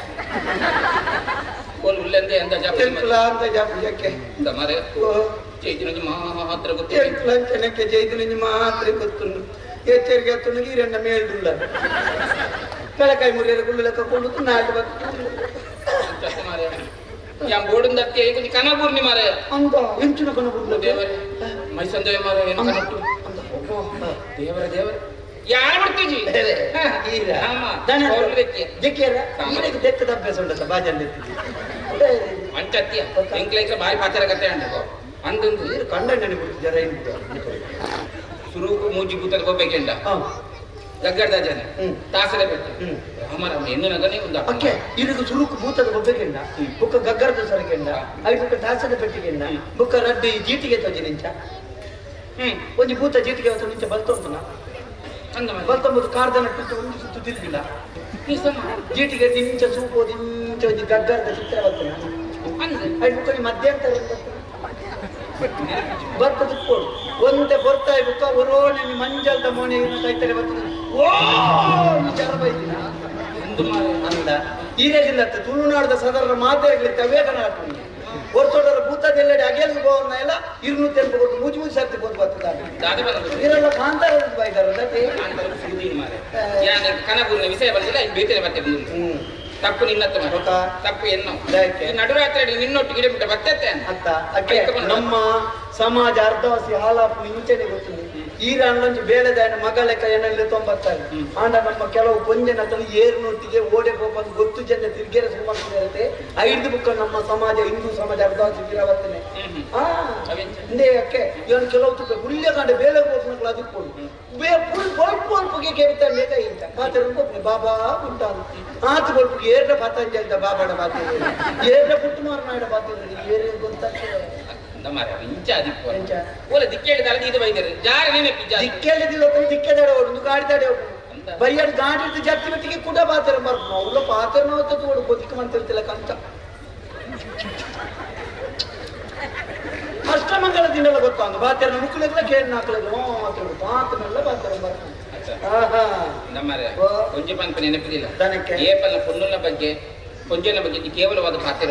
[SPEAKER 1] ಜೈದಿನ ಮಾತ್ರ ಗೊತ್ತುಂಡು ಎಚ್ಚರಿಕೆ ತುಣಗಿ ಈರನ್ನ ಮೇಲ್ಡುಲ್ಲ ಬೆಳಕಾಯಿ ಮುರಿಯರ ಗುಳ್ಳು ಲೆಕ್ಕ ಕೊಂಡು ನಾಲ್ಕು
[SPEAKER 2] ಕನಪೂರ್ಣಿ ಮಾರೆ
[SPEAKER 1] ಅಂತ ಎಂಚಿನ ಕನಪೂರ್ಣ
[SPEAKER 2] ದೇವರೇ ಮೈಸಂದೇವ ಮಾರೆ ಏನು ಕನಪು ದೇವರ ದೇವರೇ ಯಾರು ಬಿಡ್ತೀಜಿ
[SPEAKER 1] ದೆಕ್ಕದ ಅಭ್ಯಾಸ ಉಂಟಲ್ಲ ಬಾಜನ್
[SPEAKER 2] ಅಂಚತ್ಯ ಎಂಕ್ಲೈಕ ಬಾಯಿ ಪಾಚಾರ ಕತೆ ಅಂಡು ಅಂದಂದು
[SPEAKER 1] ನೀರು ಕಂಡಣ್ಣನೆ ಬಿಡ್ತಿದ್ದಾರ
[SPEAKER 2] ಸುರುಕು ಮೂಜಿ ಕೂತದ ಗೊಬ್ಬೆಗೆಂಡ ಗಗ್ಗಡ್ದ ಜನ ತಾಸಲೆ ಬಿಟ್ಟು ರಾಮ ರಾಮ ಎನ್ನು ನಗನೇ ಒಂದು
[SPEAKER 1] ಅಕ್ಕೆ ಇರುಗು ಸುರುಕು ಭೂತದ ಗೊಬ್ಬೆಗೆಂಡ ಬುಕ್ಕ ಗಗ್ಗರದ ಸರಗೆಂಡ I ಬುಕ್ಕ ತಾಸದ ಪೆಟ್ಟಿಗೆಂಡ ಬುಕ್ಕ ರಡ್ಡಿ ಜೀಟಿಗೆ ತೋಜಿ ನಿಂಚ ಒಂಜಿ ಭೂತ ಜೀಟಿಗೆ ಅವತ್ತು ನಿಂಚ ಬಲ್ತೊಂತನ ಬಲ್ತಂಬುದು ಕಾರ್ದನ ಬಿಟ್ಟು ಒಂದು ಸುತ್ತು ತಿರುಗಿಲ್ಲ ಜೀಟಿಗೆ ನಿಂಚ ಸೂಪು ನಿಂಚ ಒಂಜಿ ಗಗ್ಗರದ ಚಿತ್ರ ಬರ್ತನ I ಬುಕ್ಕ ಮಧ್ಯಂತರ ಬರ್ತದ ಕೊಡು ಒಂದೇ ಬರ್ತಾಯಿ ಬುಕ್ಕ ಒರೋಣೆ ಮಂಜಲ್ದ ಮೋನೆ ಕೈತಲೆ ಬರ್ತದೆ ಓ ವಿಚಾರ ಬೈದಿನ ಅಂದ ಈರೇಗಿಲ್ಲ ತುಳುನಾಡದ ಸದರ ಮಾತೆಗಳಿಗೆ ತವೇಗನ ಹಾಕೊಂಡು ಹೊರತೊಡರ ಭೂತದೆಲ್ಲೆಡೆ ಅಗೆಲ್ ಬೋವನ್ನ ಎಲ್ಲ ಇರ್ನು ತೆಂಪು ಕೊಟ್ಟು ಮೂಜಿ ಮೂಜಿ ಸರ್ತಿ ಬೋದು ಬರ್ತದ ಇರೆಲ್ಲ ಕಾಂತಾರ ಬೈದಾರ
[SPEAKER 2] ಕನಪೂರ್ಣ ವಿಷಯ ಬಂದಿಲ್ಲ ಬೇತೆ ಬರ್ತದೆ ತಪ್ಪು ನಿನ್ನತ್ತ ತಪ್ಪು ಎನ್ನೋ ನಡುರಾತ್ರಿ ನಿನ್ನೊಟ್ಟು ಗಿಡ ಬಿಟ್ಟ ಬರ್ತೈತೆ
[SPEAKER 1] ಅತ್ತ ಅಕ್ಕೆ ನಮ್ಮ ಸಮಾಜ ಅರ್ಧವಾಸಿ ಹಾಲಾಪು ಇಂಚನೆ ಗೊತ್ತಿಲ್ಲ ಈ ರಾಣಂಜು ಬೇಳೆದ ಮಗಳ ಎಣ್ಣೆಯಲ್ಲಿ ತೊಂಬತ್ತಾರೆ ಆಂಡ ನಮ್ಮ ಕೆಲವು ಕೊಂಜನ ತಲೆ ಏರ್ನೊಟ್ಟಿಗೆ ಓಡೆ ಹೋಗಂದು ಗೊತ್ತು ಜನ ತಿರ್ಗೇರ ಸುಮಾರು ಐದು ಬುಕ್ಕ ನಮ್ಮ ಸಮಾಜ ಹಿಂದೂ ಸಮಾಜ ಅರ್ಧವಾಸಿ ಗಿರವತ್ತನೆ ಆ ಇಂದೇ ಅಕ್ಕೆ ಇವನು ಕೆಲವು ತುಪ್ಪ ಗುಳ್ಳೆ ಕಂಡ ಬೇಳೆ ಹೋಗ್ನಕ್ಳು ಅದಕ್ಕೆ ಬೊಳ್ಪು ಅಲ್ಪಗೆ ಕೇಳ್ತಾನೆ ಲೇಕ ಇಂತ ಮಾತಾಡ ಬಾಬಾ ಉಂಟಾನು ಆತ ಬೊಳ್ಪಿಗೆ ಏರ್ನ ಪತಂಜಲಿದ ಬಾಬಾಡ ಬಾತಿದ್ರು ಏರ್ನ ಪುಟ್ಟು ಮಾರನಾಡ ಬಾತಿದ್ರು ಏರೇ ಗೊತ್ತಾಗ್ತದೆ.
[SPEAKER 2] ಓಲ ದಿಕ್ಕೇಳಿ ತಲೆ ಬೈದರು ಜಾರ ನೆನಪಿ
[SPEAKER 1] ದಿಕ್ಕೇಳಿ ದಿಕ್ಕೆದಡೆ ಒಂದು ಗಾಡಿ ತಡೆ ಬೈಯಡ್ ಗಾಡಿ ಜತ್ತಿ ಮಟ್ಟಿಗೆ ಕೂಡ ಪಾತ್ರ ಬರ್ಪು ಉಲ್ಲ ಪಾತ್ರ ನೋವು ಬದುಕು ಮಂತಿರ್ತಿಲ್ಲ ಕಂತ ಅಷ್ಟಮಂಗಲ ದಿನ ಗೊತ್ತಾಂದು ಪಾತ್ರ ಮುಕ್ಕಳಿಗೆ ಕೇಳಿ ನಾಲ್ಕಲಿಗೆ ಪಾತ್ರನೆಲ್ಲ ಪಾತ್ರ ಬರ್ಪು
[SPEAKER 2] ನಮ್ಮರೆ ಒಂಜಿ ಪನ್ಪ ನೆನಪಿದಿಲ್ಲ ಏಪಲ್ಲ ಪೊನ್ನುಲ ಬಗ್ಗೆ ಪೊಂಜನ ಬಗ್ಗೆ ಕೇವಲವಾದ ಪಾತ್ರ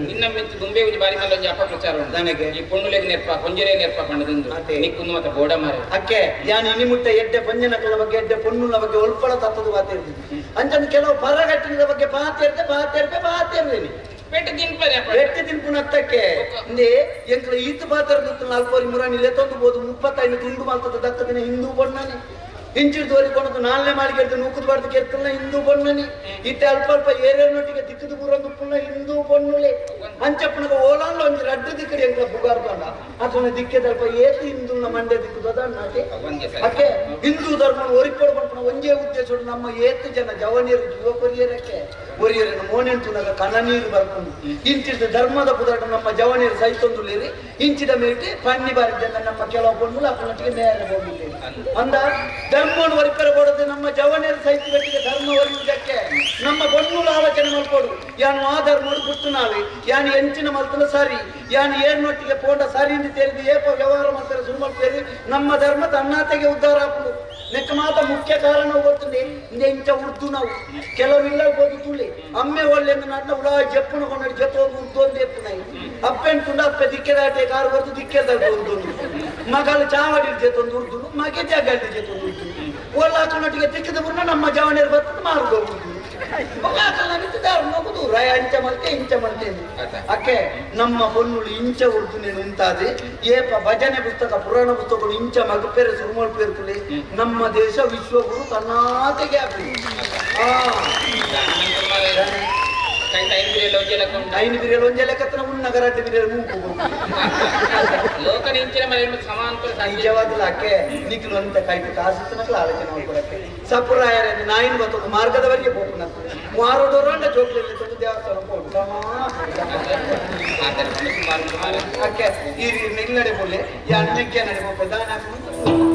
[SPEAKER 2] ನಿನ್ನ ಮಿಂಚು ದುಂಬೆ ಒಂಜಿ ಬಾರಿ ಮಲ್ಲ ಒಂಜಿ ಅಪಪ್ರಚಾರ ಉಂಟು ಈ ಪೊಣ್ಣುಲೆಗ್ ನೆರ್ಪ ಪೊಂಜರೆ ನೆರ್ಪ ಪಂಡದಂದು ನಿಕ್ಕುಂದು ಮತ್ತೆ ಬೋಡ ಮಾರೆ
[SPEAKER 1] ಅಕ್ಕೆ ಯಾನ್ ಇನಿ ಮುಟ್ಟ ಎಡ್ಡೆ ಪೊಂಜನಕಲ ಬಗ್ಗೆ ಎಡ್ಡೆ ಪೊನ್ನುಲ ಬಗ್ಗೆ ಒಲ್ಪಳ ತತ್ತದ ಪಾತ್ರ ಇರ್ತೀನಿ ಅಂಚಂದು ಕೆಲವು ಪರಗಟ್ಟಿನ ಬಗ್ಗೆ ಪಾತ್ರ ಇರ್ತೆ ಪಾತ್ರ ಇರ್ತೆ ಪಾತ್ರ ಇರ್ತೀನಿ
[SPEAKER 2] ಪೆಟ್ಟು ತಿನ್ಪರೆ
[SPEAKER 1] ಪೆಟ್ಟು ತಿನ್ಪುನತ್ತಕ್ಕೆ ಇಂದೇ ಎಂಕ್ಲ ಈತ ಪಾತ್ರ ನಾಲ್ಕೋರಿ ಮುರಾಣಿ ಲೆತ್ತೊಂದು ಬೋದು 35 ತುಂಡು ಮಾಲ್ತದ ದಕ್ಕದಿನ ಹಿಂದೂ ಬಣ್ಣನೆ ಇಂಚಿಡ್ ತೋರಿಕೊಂಡು ನಾಲ್ನೇ ಮಾಳಿಗೆ ಎಡ್ದು ನೂಕುದು ಬಾರ್ದು ಕೆರ್ತಲ್ಲ ಹಿಂದೂ ಬಣ್ಣನೆ ಇತ್ತೆ ಅಲ್ಪ ಅಲ್ಪ ಏರೇನೊಟ್ಟಿಗೆ ದಿಕ್ಕದು ಬೂರೊಂದು ಪುಣ್ಣ ಹಿಂದೂ ಬಣ್ಣುಲೆ ಅಂಚಪ್ಪನಗ ಓಲಾನ್ಲ ಒಂಜಿ ರಡ್ಡು ದಿಕ್ಕಡಿ ಎಂಕ್ಲ ಬುಗಾರ್ಕೊಂಡ ಅತನ ದಿಕ್ಕೆದಲ್ಪ ಏತು ಹಿಂದೂನ ಮಂಡೆ ದಿಕ್ಕದು ಅದ ಅಕ್ಕೆ ಹಿಂದೂ ಧರ್ಮ ಒರಿಪಡು ಪನ್ಪುನ ಒಂಜೇ ಉದ್ದೇಶ ನಮ್ಮ ಏತು ಜನ ಜವನಿಯರು ಯುವಕರಿಯರಕ್ಕೆ ಒರಿಯರನ್ನು ಮೋನೆಂತುನಗ ಕಣ ನೀರು ಬರ್ಕೊಂಡು ಇಂಚಿದ ಧರ್ಮದ ಪುದಾಟ ನಮ್ಮ ಜವನಿಯರು ಸಹಿತೊಂದುಲೇರಿ ಇಂಚಿದ ಮೇಟಿ ಪನ್ನಿ ಬಾರಿ ಜನ ನಮ್ಮ ಕೆಲವು ಪೊಣ್ಣುಲು ಅಪ್ಪನೊಟ್ಟಿಗೆ ನೇರ ಹೋಗಿದ್ದೇವೆ ಅಂದ ಧರ್ಮವನ್ನು ಒರಿಪೆರ ಕೊಡದೆ ನಮ್ಮ ಜವನಿಯರು ಸಹಿತ ಬೆಟ್ಟಿಗೆ ಧರ್ಮ ಒರಿಯುವುದಕ್ಕೆ ನಮ್ಮ ಪೊಣ್ಣುಲು ಆಲೋಚನೆ ಮಲ್ಕೊಡು ಯಾನು ಆ ಧರ್ಮಡು ಪುಟ್ಟುನಾವೆ ಯಾನು ಎಂಚಿನ ಮಲ್ತನ ಸರಿ ಯಾನು ಏರ್ನೊಟ್ಟಿಗೆ ಪೋಂಡ ಸರಿ ಎಂದು ತೆರೆದು ಏಪ ವ್ಯವಹಾರ ಮಾಡ್ತಾರೆ ಸುರು ಮಾಡ್ತೇವೆ ನಮ್ಮ ಧರ್ಮ ತನ್ನಾತೆಗೆ ಉದ್ಧಾರ ಹಾಕುದು ನೆಕ್ಕ ಮಾತ ಮುಖ್ಯ ಕಾರಣ ಗೊತ್ತುಂಡೆ ಇಂದೆ ಇಂಚ ಉರ್ದು ನಾವು ಕೆಲವು ಇಲ್ಲ ಹೋದು ತುಳಿ ಅಮ್ಮೆ ಒಳ್ಳೆ ನಾಟ್ನ ಉಳ ಜಪ್ಪುನ ಕೊಂಡಾಡಿ ಜೊತೆ ಹೋಗಿ ಉರ್ದು ಒಂದು ಎಪ್ಪುನಾಯಿ ಅಪ್ಪೆಂಟುಂಡ ಅಪ್ಪೆ ದಿಕ್ಕೆದಾಟೆ ಕಾರು ಹೊರತು ದಿಕ್ಕೆದಾಟೆ ಉರ್ದು ಮಗಲು ಚಾವಡಿ ಜೊತೆ ಉರ್ದು ಮಗೆ ಜಾಗಲ್ಲಿ ಜೊತೆ ಉರ್ದು ಒಳ್ಳೆ ಹಾಕೊಂಡೊಟ್ಟಿಗೆ ತಿಕ್ಕಿದ ಬುರ್ನ ನಮ್ಮ ಜವನಿಯರು ಬರ್ತದೆ ಮಾರ್ಗೋ ಉರ್ದು ದೂರ ಅಂಚ ಮಲ್ತೆ ಇಂಚ ಮಲ್ತೆ ಅಕ್ಕೆ ನಮ್ಮ ಪೊನ್ನುಳು ಇಂಚ ಉರ್ದು ನೀನು ಉಂಟಾದೆ ಏಪ ಭಜನೆ ಪುಸ್ತಕ ಪುರಾಣ ಪುಸ್ತಕಗಳು ಇಂಚ ಮಗಪೇರೆ ಸುರುಮಲ್ಪೇರ್ತುಲೆ ನಮ್ಮ ದೇಶ ವಿಶ್ವಗುರು ತನ್ನಾತೆಗೆ ಐನು ಬಿರಿಯಲು ಒಂಜೆ ಲೆಕ್ಕತ್ತನ ಉನ್ನ ಗರಾಟೆ ಬಿರಿಯಲು ಮೂಕು ನಿಜವಾದಲ ಅಕ್ಕೆ ನಿಖಲು ಅಂತ ಕೈಟು ಕಾಸುತ್ತನಕಲ ಆಲೋಚನೆ ಮಾಡ್ಕೊಡಕ್ಕೆ ಸಪುರಾಯರ ನಾಯಿನ ಬತ್ತೊಂದು ಮಾರ್ಗದವರೆಗೆ ಹೋಗ್ನ ಮಾರೋಡೋರಂಡ ಜೋಕ್ಲೆಲ್ಲಿ ತಂದು ದೇವಸ್ಥಾನ ಹೋಗು ಅಕ್ಕೆ ಈ ನಿಲ್ಲಡೆ ಬೋಲೆ ಯಾನ್ ಮೆಕ್ಕೆ ನಡೆ ಹೋಗ್ತದೆ ದಾನ ಹಾಕೊಂಡು.